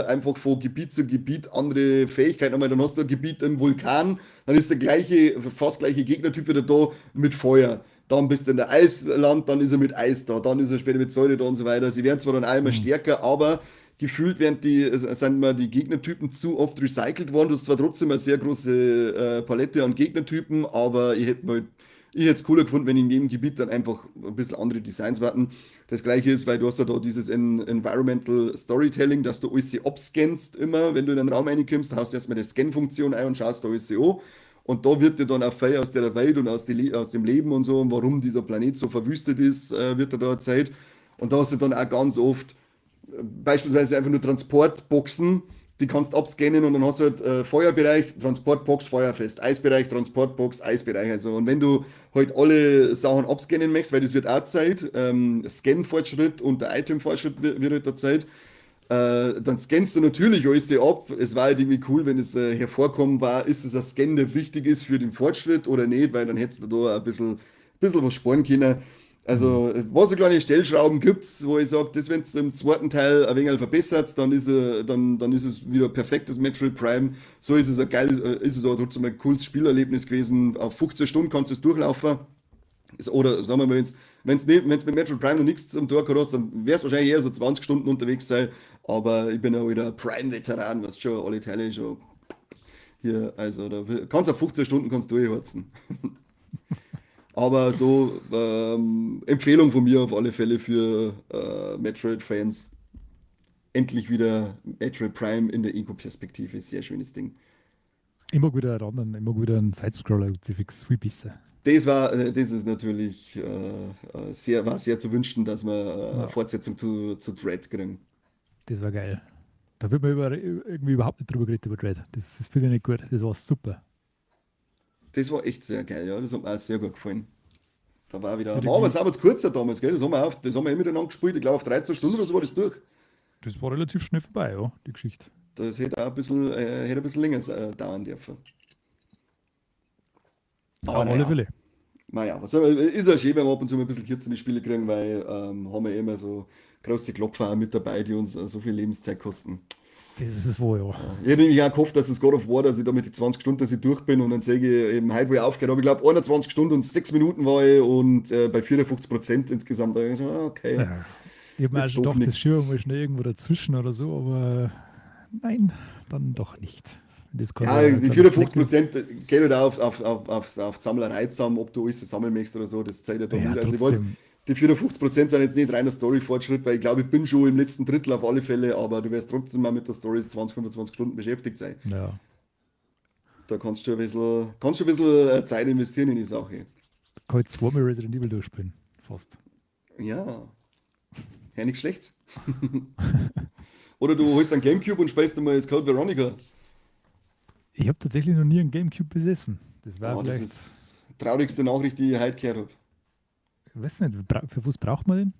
einfach von Gebiet zu Gebiet andere Fähigkeiten haben. Dann hast du ein Gebiet im Vulkan, dann ist der gleiche, fast gleiche Gegnertyp wieder da mit Feuer. Dann bist du in der Eisland, dann ist er mit Eis da, dann ist er später mit Säure da und so weiter. Sie werden zwar dann einmal stärker, aber gefühlt sind mir die Gegnertypen zu oft recycelt worden. Du hast zwar trotzdem eine sehr große Palette an Gegnertypen, aber ich hätte es cooler gefunden, wenn in jedem Gebiet dann einfach ein bisschen andere Designs warten. Das Gleiche ist, weil du hast ja da dieses Environmental Storytelling, dass du alles abscannst immer, wenn du in einen Raum reinkommst, haust du erstmal die Scan-Funktion ein und schaust da alles an. Und da wird dir dann auch viel aus der Welt und aus dem Leben und so und warum dieser Planet so verwüstet ist, wird dir da erzählt. Und da hast du dann auch ganz oft beispielsweise einfach nur Transportboxen, die kannst abscannen und dann hast du halt Feuerbereich, Transportbox, feuerfest, Eisbereich, Transportbox, Eisbereich. Also, und wenn du halt alle Sachen abscannen möchtest, weil das wird auch Zeit, Scan-Fortschritt und der Item-Fortschritt wird halt der Zeit, dann scannst du natürlich alles ab. Es war halt irgendwie cool, wenn es hervorkommen war, ist es ein Scan, der wichtig ist für den Fortschritt oder nicht, weil dann hättest du da ein bisschen was sparen können. Also, was so kleine Stellschrauben gibt, wo ich sage, das, wenn es im zweiten Teil ein wenig verbessert, dann ist es wieder perfektes Metroid Prime. So ist es ein geiles, ist es aber trotzdem ein cooles Spielerlebnis gewesen. Auf 15 Stunden kannst du es durchlaufen. Ist, oder sagen wir mal, wenn's nicht, wenn's mit Metroid Prime noch nichts zum Tor gehabt hast, dann wär's wahrscheinlich eher so 20 Stunden unterwegs sein. Aber ich bin ja wieder Prime-Veteran, was schon alle Teile schon hier, also da kannst du auf 15 Stunden kannst durchheizen. Aber so Empfehlung von mir auf alle Fälle für Metroid-Fans. Endlich wieder Metroid Prime in der Ego-Perspektive. Sehr schönes Ding. Ich mag wieder einen anderen, ich mag wieder einen Sidescroller, fix viel besser. Das ist natürlich war sehr zu wünschen, dass wir eine Fortsetzung zu Dread kriegen. Das war geil. Da wird man irgendwie überhaupt nicht drüber geredet über Dread. Das finde ich nicht gut. Das war super. Das war echt sehr geil, ja. Das hat mir auch sehr gut gefallen. Da war wieder. War aber es aber zu kurzer damals, gell? Das haben wir eh miteinander gespielt. Ich glaube, auf 13 Stunden oder so war das durch. Das war relativ schnell vorbei, ja, die Geschichte. Das hätte auch ein bisschen länger dauern dürfen. Aber auf alle Fälle. Naja, was ist ja schön, wenn wir ab und zu mal ein bisschen kürzere Spiele kriegen, weil haben wir immer so große Klopfer auch mit dabei, die uns so viel Lebenszeit kosten. Das ist es wohl, ja. Ich hätte nämlich auch gehofft, dass das God of War, dass ich da mit den 20 Stunden, dass ich durch bin und dann sehe ich eben heute, wo ich aufgehört habe. Ich glaube, 21 Stunden und 6 Minuten war ich und bei 54% insgesamt. Da ich so, okay. Ja. Ich habe mir auch schon gedacht, das schieben wir schnell irgendwo dazwischen oder so, aber nein, dann doch nicht. Das ja, die 54% geht halt auch auf Sammlerei zusammen, ob du alles sammeln möchtest oder so, das zeigt ja da nicht. Also ich weiß, die 54% sind jetzt nicht reiner Story-Fortschritt, weil ich glaube, ich bin schon im letzten Drittel auf alle Fälle, aber du wirst trotzdem mal mit der Story 20, 25 Stunden beschäftigt sein. Ja. Da kannst du ein bisschen Zeit investieren in die Sache. Da kann ich zweimal Resident Evil durchspielen, fast. Ja. Ja, nichts Schlechtes. Oder du holst einen Gamecube und spielst einmal das Code Veronica. Ich habe tatsächlich noch nie einen Gamecube besessen. Das war das ist die traurigste Nachricht, die ich heute gehört habe. Ich weiß nicht, für was braucht man den?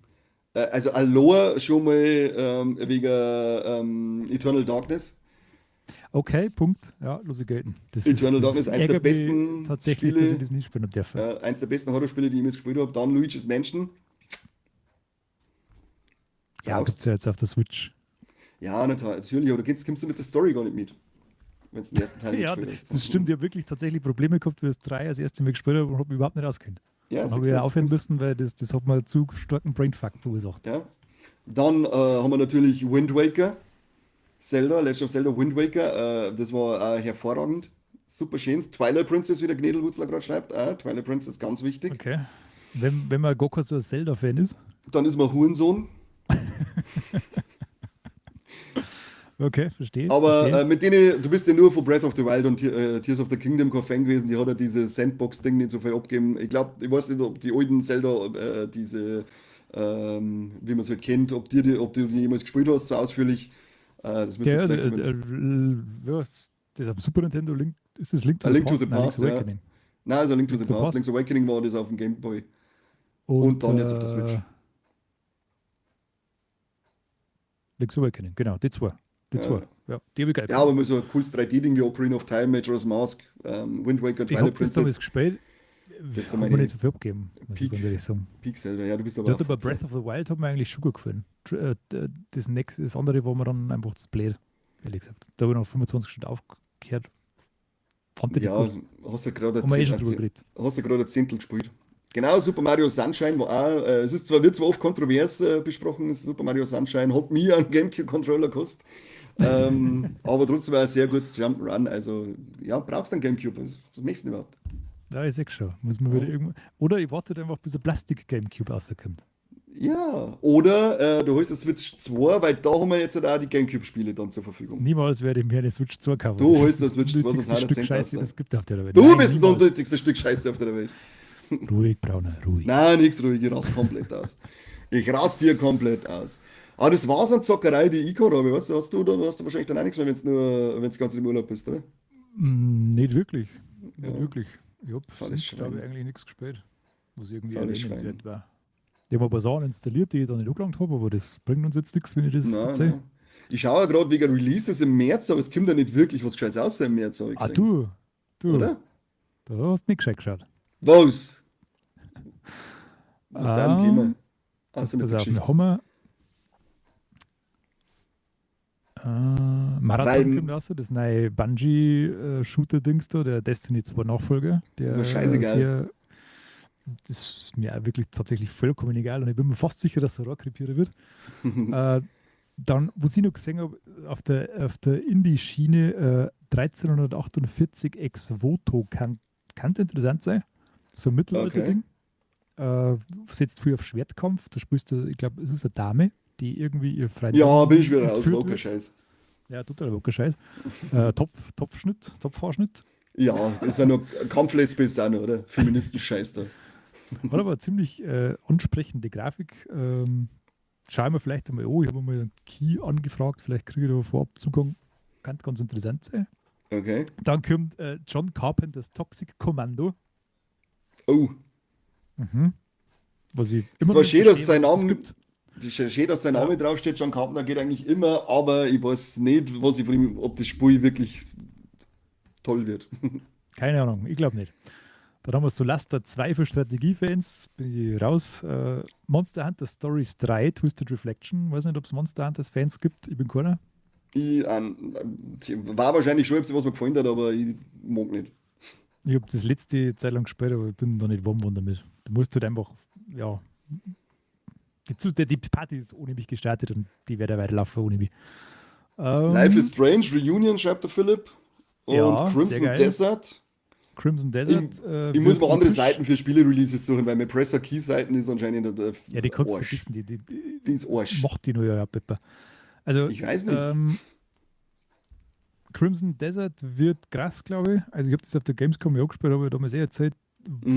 Also Aloha schon mal wegen Eternal Darkness. Okay, Punkt. Ja, los ich gelten. Das Eternal Darkness, eines der besten tatsächlich, Spiele, dass ich das nicht spielen dürfen. Eins der besten Horrorspiele, die ich jemals gespielt habe. Dann Luigi's Mansion. Ja, gibt's ja jetzt auf der Switch. Ja, natürlich, aber du kommst du mit der Story gar nicht mit, wenn du den ersten Teil nicht ja, gespielt hast. Das stimmt, ich habe wirklich tatsächlich Probleme gehabt, wie ich das 3 als erstes Mal gespielt habe und habe mich überhaupt nicht auskennt. Ja, dann habe ich ja aufhören müssen, weil das hat mir zu starken Brainfuck verursacht. Ja. Dann haben wir natürlich Wind Waker, Zelda, Legend of Zelda Wind Waker, das war hervorragend, super schön. Twilight Princess, wie der Gnädelwurzler gerade schreibt, Twilight Princess, ganz wichtig. Okay, wenn man gar kein so ein Zelda-Fan ist. Dann ist man Hurensohn. Okay, verstehe. Aber mit denen, du bist ja nur von Breath of the Wild und Tears of the Kingdom kein Fan gewesen, die hat ja dieses Sandbox-Ding nicht so viel abgegeben. Ich glaube, ich weiß nicht, ob die alten Zelda, diese, wie man es halt kennt, ob du die jemals gespielt hast, so ausführlich. Das ja, das ist auf dem Super Nintendo, Link, ist das Link to the Link Past? To the Past, Nein, Link's Awakening. Nein, also Link to the Past. Link's Awakening war das auf dem Game Boy. Und dann jetzt auf der Switch. Link's Awakening, genau, die zwei. Die zwei, ja, die habe ich geil. Ja, aber mal so ein cooles 3D-Ding wie Ocarina of Time, Majora's Mask, Wind Waker, Twilight Princess. Ich habe das damals gespielt. Das hat mir nicht so viel abgegeben, muss ich ganz ehrlich sagen. Peak selber, ja, du bist aber. Ja, aber Breath of the Wild hat mir eigentlich schon gut gefallen. Das, nächste, das andere war mir dann einfach zu blöd, ehrlich gesagt. Da habe ich noch 25 Stunden aufgehört. Fand ich ja, gut. Hast du gerade ein Zehntel gespielt. Genau, Super Mario Sunshine war auch, es ist zwar, wird zwar oft kontrovers besprochen, Super Mario Sunshine hat mir einen Gamecube-Controller gekostet, aber trotzdem war ein sehr gutes Jump'n'Run, also ja, brauchst du einen Gamecube, was möchtest du denn überhaupt? Ja, ich sehe schon. Muss man wieder irgendwo, oder ich warte einfach, bis ein Plastik-Gamecube rauskommt. Ja, oder du holst eine Switch 2, weil da haben wir jetzt halt auch die Gamecube-Spiele dann zur Verfügung. Niemals werde ich mir eine Switch 2 kaufen. Du holst eine Switch 2, sonst das Stück Scheiße, das gibt auf der Welt. Du Nein, bist das unnötigste Stück Scheiße auf der Welt. Ruhig, Brauner, ruhig. Nein, nichts ruhig, ich raste komplett aus. Ich raste hier komplett aus. Aber das war's an Zockerei, die ich gehabt habe. Weißt du, hast du wahrscheinlich dann auch nichts mehr, wenn du ganz im Urlaub bist, oder? Nicht wirklich. Nicht wirklich. Ich habe sonst, glaube ich, eigentlich nichts gespielt, was irgendwie erwähnenswert war. Ich habe ein paar Sachen installiert, die ich dann nicht angelangt habe, aber das bringt uns jetzt nichts, wenn ich das erzähle. Ich schaue ja gerade wegen Releases im März, aber es kommt ja nicht wirklich was Gescheites aus im März, habe ich gesehen. Ah, du. Oder? Da hast du nicht gescheit geschaut. Was? Was ist da gekommen? Also mit der Geschichte. Haben wir Marathon kommt raus, das neue Bungie-Shooter-Dings da, der Destiny 2 Nachfolger. Der ist mir scheißegal. Das ist mir auch wirklich tatsächlich vollkommen egal und ich bin mir fast sicher, dass er Rohrkrepierer wird. Dann, was ich noch gesehen habe, auf der Indie-Schiene 1348 Ex Voto kann interessant sein. So ein Mittelalter-Ding. Setzt viel auf Schwertkampf. Da spielst du, ich glaube, es ist eine Dame, die irgendwie ihr Freund Ja, bin ich wieder raus, Woker Scheiß. Ja, total Woker Scheiß. Topfschnitt, Topfhaarschnitt. Ja, das ist ja noch Kampflesbe ist auch noch, oder? Feministen-Scheiß da. Hat aber eine ziemlich ansprechende Grafik. Schauen wir vielleicht einmal an. Ich habe mal einen Key angefragt, vielleicht kriege ich da vorab Zugang. Kann ganz interessant sein. Okay. Dann kommt John Carpenters Toxic Commando. Oh. Was ich immer noch zwar schön, dass sein was es Name, gibt. schön, dass sein Name draufsteht, John Carpenter geht eigentlich immer, aber ich weiß nicht, was ich von ihm, ob das Spiel wirklich toll wird. Keine Ahnung, ich glaube nicht. Dann haben wir Solasta 2 für Strategiefans, bin ich raus. Monster Hunter Stories 3, Twisted Reflection. Weiß nicht, ob es Monster Hunters Fans gibt, ich bin keiner. Ich war wahrscheinlich schon etwas, was mir gefallen hat, aber ich mag nicht. Ich habe das letzte Zeit lang gespielt, aber ich bin da nicht warm geworden damit. Du musst halt einfach, ja, die Party ist ohne mich gestartet und die wird ja weiterlaufen ohne mich. Life is Strange Reunion, schreibt der Philipp. Und Ja, sehr Crimson geil. Desert. Crimson Desert. Ich muss wird mir andere episch. Seiten für Spiele-Releases suchen, weil meine Press a Key-Seiten ist anscheinend der Ja, die kannst du Arsch. vergessen, die Die ist Arsch. macht die nur ja, Pepper. Also, Ich weiß nicht. Crimson Desert wird krass, glaube ich. Also ich habe das auf der Gamescom ja auch gespielt, habe ich damals eh erzählt.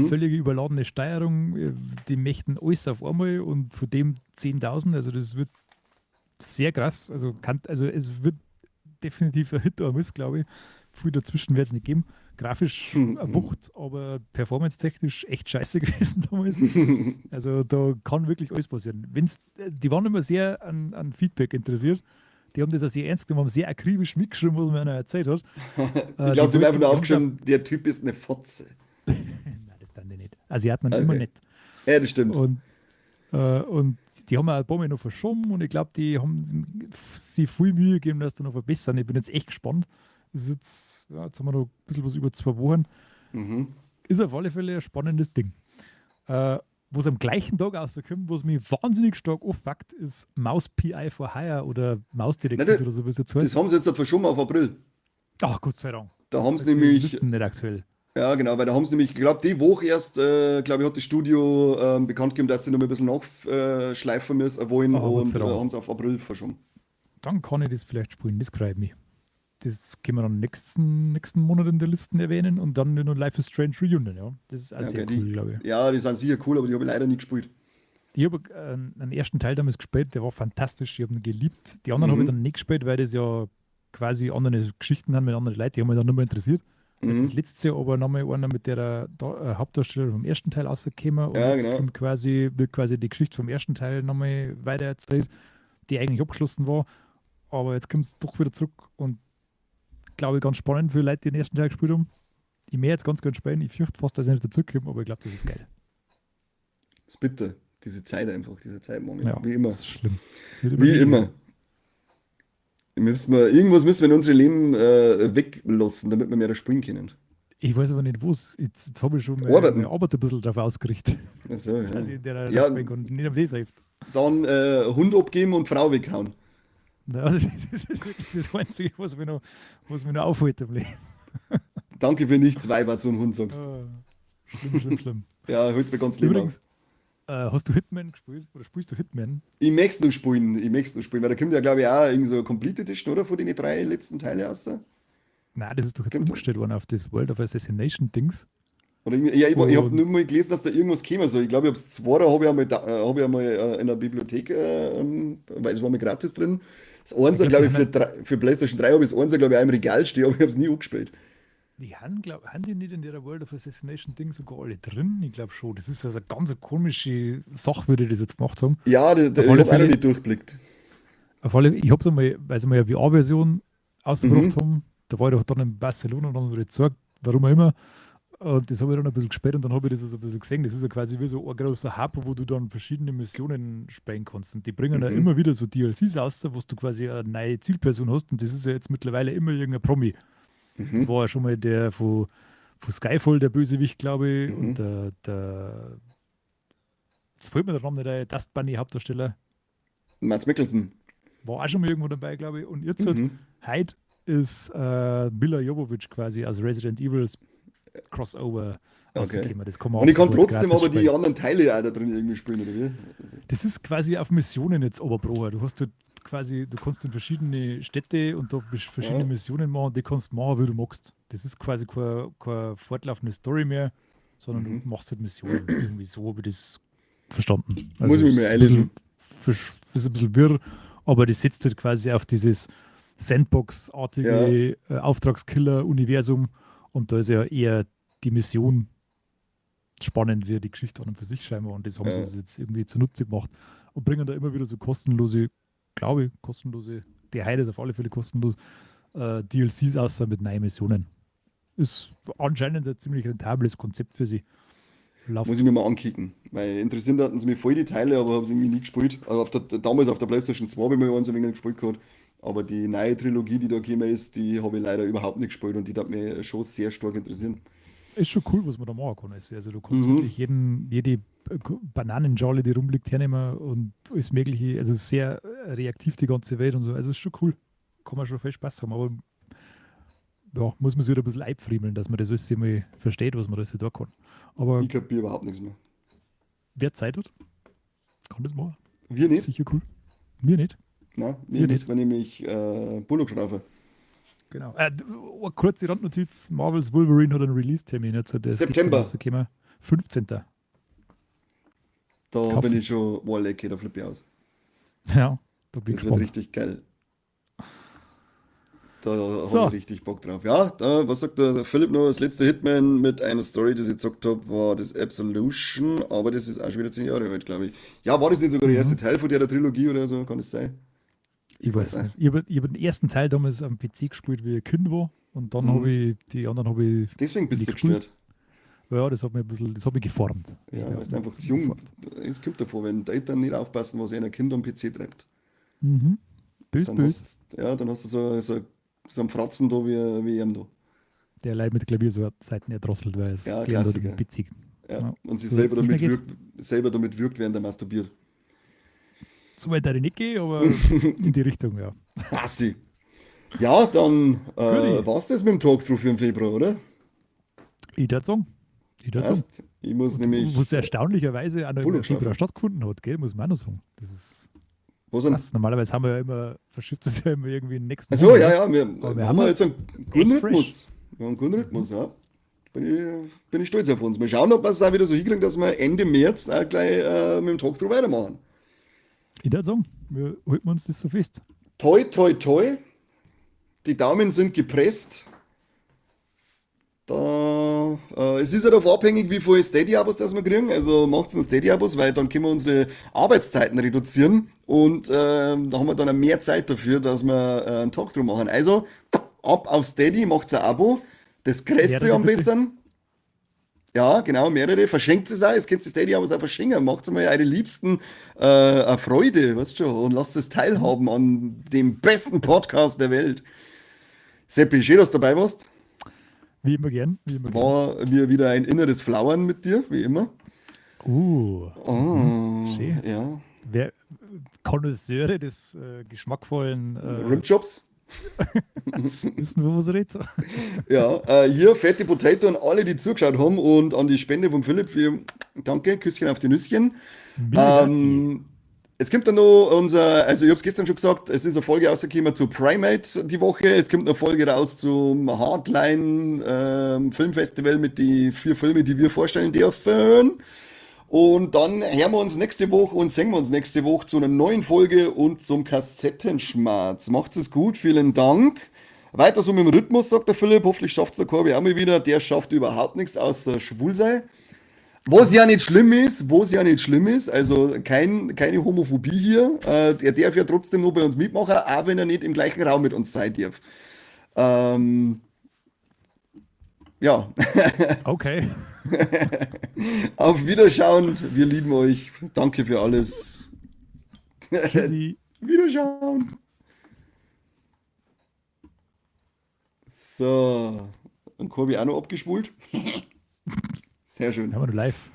Völlig überladene Steuerung, die möchten alles auf einmal und von dem 10.000, also das wird sehr krass. Also es wird definitiv ein Hit or Miss, glaube ich. Viel dazwischen wird es nicht geben. Grafisch eine Wucht, aber performance-technisch echt scheiße gewesen damals. Also da kann wirklich alles passieren. Die waren immer sehr an Feedback interessiert. Die haben das auch sehr ernst genommen, haben sehr akribisch mitgeschrieben, was mir einer erzählt hat. Ich glaube, sie haben einfach nur aufgeschrieben, der Typ ist eine Fotze. Nein, das dann die nicht. Asiaten sind immer nett. Ja, das stimmt. Und die haben auch ein paar Mal noch verschoben und ich glaube, die haben sich viel Mühe gegeben, das da noch verbessern. Ich bin jetzt echt gespannt. Das ist jetzt, ja, jetzt haben wir noch ein bisschen was über 2 Wochen. Ist auf alle Fälle ein spannendes Ding. Was am gleichen Tag rauskommt, was mich wahnsinnig stark auffuckt, ist Mouse PI for Hire oder Mausdetektiv oder so, wie es jetzt heißt. Das haben sie jetzt verschoben auf April. Ach, Gott sei Dank. Da haben sie Die nämlich Listen nicht aktuell. Ja, genau, weil da haben sie nämlich, ich glaub, die Woche erst, glaub ich, hat das Studio bekannt gegeben, dass sie noch mal ein bisschen nachschleifen müssen, wollen Oh, Gott und, sei Dank. haben sie auf April verschoben. Dann kann ich das vielleicht spielen, das freut mich. Das können wir dann nächsten Monat in der Liste erwähnen und dann nur Life is Strange Reunion, ja. Das ist auch Ja, sehr okay, cool, die glaube ich. Ja, die sind sicher cool, aber die habe ich leider nicht gespielt. Ich habe einen ersten Teil damals gespielt, der war fantastisch, ich habe ihn geliebt. Die anderen habe ich dann nicht gespielt, weil das ja quasi andere Geschichten haben mit anderen Leuten, die haben mich dann nicht mehr interessiert. Jetzt ist letztes Jahr aber nochmal einer mit der Hauptdarstellerin vom ersten Teil rausgekommen und jetzt wird quasi die Geschichte vom ersten Teil nochmal weitererzählt, die eigentlich abgeschlossen war. Aber jetzt kommt es doch wieder zurück und glaube ich ganz spannend für Leute, die den ersten Teil gespielt haben. Ich möchte jetzt ganz, ganz spielen. Ich fürchte fast, dass ich nicht dazukomme, aber ich glaube, das ist geil. Das ist bitter. Diese Zeit einfach, diese Zeitmangel. Ja, wie immer. Das ist schlimm. Das wird immer Wie schlimmer. immer. Irgendwas müssen wir in unserem Leben weglassen, damit wir mehr spielen können. Ich weiß aber nicht, wo's. Jetzt habe ich schon Arbeiten. meine Arbeit ein bisschen drauf ausgerichtet. Ach so, Das ja. heißt, in der Ja. Rückbank und nicht am Leseheft. Dann Hund abgeben und Frau weghauen. Ja, das ist wirklich das Einzige, was mich noch aufhält im Leben. Danke für nichts, Weiber zum Hund sagst. Ah, schlimm, schlimm, schlimm. Ja, holt's mir ganz lieb Übrigens, auf. hast du Hitman gespielt? Oder spielst du Hitman? Ich möchte noch spielen, ich möchte noch spielen, weil da kommt ja, glaube ich, auch irgend so eine Complete Edition, oder? Von den 3 letzten Teilen aus da. Nein, das ist doch jetzt Kommt da. umgestellt worden auf das World of Assassination Dings. Oder irgendwie, ja, ich hab Und nur mal gelesen, dass da irgendwas käme. So, ich glaube, ich hab's 2, da hab ich einmal da hab ich einmal in der Bibliothek, weil das war mir gratis drin. Das Einser, Ich glaub, glaub ich, die haben für PlayStation 3 hab ich das Einser, glaub ich, auch im Regal stehen, aber ich hab's nie angespielt. Die haben, glaub, haben die nicht in der World of Assassination Ding sogar alle drin? Ich glaub schon. Das ist also eine ganz komische Sache, wie die das jetzt gemacht haben. Ja, Auf ich alle hab auch noch Fälle nicht durchblickt. Auf alle, ich hab's einmal, weil sie mal eine V R-Version ausgebracht haben, da war ich doch dann in Barcelona und dann haben sie gezeigt, warum auch immer. Und das habe ich dann ein bisschen gespielt und dann habe ich das also ein bisschen gesehen. Das ist ja quasi wie so ein großer Hub, wo du dann verschiedene Missionen spielen kannst. Und die bringen da immer wieder so D L Cs raus, wo du quasi eine neue Zielperson hast. Und das ist ja jetzt mittlerweile immer irgendein Promi. Das war ja schon mal der von von Skyfall, der Bösewicht, glaube ich. Und der jetzt fällt mir der Name nicht ein, Dust Bunny Hauptdarsteller. Mads Mikkelsen. War auch schon mal irgendwo dabei, glaube ich. Und jetzt hat, heute ist Milla Jovovich quasi aus Resident Evil Crossover rausgekommen. Das kann man Und ich ab kann sofort trotzdem gratis aber die spielen. anderen Teile auch da drin irgendwie spielen, oder wie? Das ist quasi auf Missionen jetzt oberbrochen. Du hast dort quasi, du kannst in verschiedene Städte und da verschiedene Missionen machen, die kannst du machen, wie du magst. Das ist quasi keine fortlaufende Story mehr, sondern du machst halt Missionen. Irgendwie so habe ich das verstanden. Muss Also ich mir es mal ist ein bisschen einlesen. ist ein bisschen wirr, aber das setzt halt quasi auf dieses Sandbox-artige Auftragskiller-Universum und da ist ja eher die Mission spannend wie die Geschichte an und für sich scheinbar und das haben sie sich jetzt irgendwie zunutze gemacht und bringen da immer wieder so kostenlose, glaube ich, kostenlose, die Heide ist auf alle Fälle kostenlos, DLCs außer mit neuen Missionen. Ist anscheinend ein ziemlich rentables Konzept für sie. Läuft. Muss ich mir mal ankicken, weil interessiert hatten sie mich voll die Teile, aber haben sie irgendwie nie gespielt. Also damals auf der PlayStation 2 habe ich mal eins ein wenig gespielt gehabt, aber die neue Trilogie, die da gekommen ist, die habe ich leider überhaupt nicht gespielt und die hat mich schon sehr stark interessieren. Ist schon cool, was man da machen kann. Also du kannst wirklich jede Bananenschale, die rumliegt, hernehmen und alles Mögliche. Also sehr reaktiv die ganze Welt und so. Also ist schon cool. Kann man schon viel Spaß haben, aber ja, muss man sich da ein bisschen einfriemeln, dass man das alles mal versteht, was man da alles da kann. Aber ich kapiere überhaupt nichts mehr. Wer Zeit hat, kann das machen. Wir nicht. Sicher cool. Wir nicht. Nein, wir Wir müssen nicht. nämlich Bullock-Schrauber. Genau. Eine kurze Randnotiz: Marvel's Wolverine hat einen Release-Termin. Jetzt hat der ist September. gestern rausgekommen. 15. Da Kaufen. bin ich schon, boah, lecker, da flippe ich aus. Ja, da bin ich Das wird gespannt. richtig geil. Da So. habe ich richtig Bock drauf. Ja, da, was sagt der Philipp noch? Das letzte Hitman mit einer Story, die ich gezockt habe, war das Absolution, aber das ist auch schon wieder 10 Jahre alt, glaube ich. Ja, war das nicht sogar der erste Teil von der Trilogie oder so? Kann das sein? Ich weiß nicht. Ich habe hab den ersten Teil damals am PC gespielt, wie ich ein Kind war. Und dann habe ich die anderen habe ich. Deswegen bist nicht du gespielt. gestört. Ja, das hat mich ein bisschen, das hat mich geformt. Ja, weil du einfach das zu hat mich jung. geformt. Es kommt davor, wenn die Eltern nicht aufpassen, was ein Kind am PC treibt. Bös, Dann bös. hast, dann hast du so einen Fratzen da wie ihm da. Der Leid mit Klavierseiten erdrosselt, weil es Ja, gelernt hat Klassiker. am PC. Ja. Ja. Und sich So, selber so schnell damit geht's. wirkt, selber damit wirkt, während er masturbiert. So weit hätte ich nicht gehen, aber in die Richtung, ja. Passi. Ja, dann Guti. war's das mit dem Talkthrough für den Februar, oder? Ich würde sagen. Ich würd sagen. Passt. Ich muss nämlich. Was erstaunlicherweise auch noch im Bullock Februar schlafen. stattgefunden hat, gell? Muss man auch noch sagen. Das ist Was denn? krass. Normalerweise haben wir ja immer, verschiebt es ja immer irgendwie in den nächsten Achso, Monat, ja, ne? ja, wir, Aber wir haben haben jetzt einen guten echt Rhythmus. Wir haben einen guten Rhythmus, ja. Bin ich stolz auf uns. Mal schauen, ob wir es auch wieder so hinkriegen, dass wir Ende März auch gleich mit dem Talkthrough weitermachen. Ich würde sagen, wir halten uns das so fest. Toi, toi, toi. Die Daumen sind gepresst. Da, es ist ja davon abhängig, wie viele Steady-Abos das wir kriegen. Also macht's uns Steady-Abos, weil dann können wir unsere Arbeitszeiten reduzieren und da haben wir dann auch mehr Zeit dafür, dass wir einen Talkthrough machen. Also ab auf Steady, macht's ein Abo. Das Größte Mehrere am bitte. besten. Ja, genau, mehrere. Verschenkt es auch. Es könnt ihr Steady-Abos auch verschenken. Macht's mal eure Liebsten eine Freude, weißt du schon, und lasst es teilhaben an dem besten Podcast der Welt. Seppi, schön, dass du dabei warst. Wie immer gern. Wie immer gern. War mir wieder ein inneres Flauern mit dir, wie immer. Oh, Schön. ja. Wer Konnoisseure des geschmackvollen Rimjobs. wissen, wo was redet. Ja, hier fette Potato an alle, die zugeschaut haben und an die Spende von Philipp. Danke, Küsschen auf die Nüsschen. Es kommt dann noch unser, also ich hab's gestern schon gesagt, es ist eine Folge rausgekommen zu Primate die Woche. Es kommt eine Folge raus zum Hardline Filmfestival mit die 4 Filme, die wir vorstellen dürfen. Und dann hören wir uns nächste Woche und sehen wir uns nächste Woche zu einer neuen Folge und zum Kassettenschmerz. Macht's es gut, vielen Dank. Weiter so mit dem Rhythmus, sagt der Philipp. Hoffentlich schafft's der Corby auch mal wieder. Der schafft überhaupt nichts außer schwul sein. Was ja nicht schlimm ist, was ja nicht schlimm ist, also keine Homophobie hier. Der darf ja trotzdem nur bei uns mitmachen, auch wenn er nicht im gleichen Raum mit uns sein darf. Ja. Okay. Auf Wiederschauen. Wir lieben euch. Danke für alles. Tschüssi. Wiederschauen. So. Einen Korbi auch noch abgespult. Sehr schön. Haben wir noch live.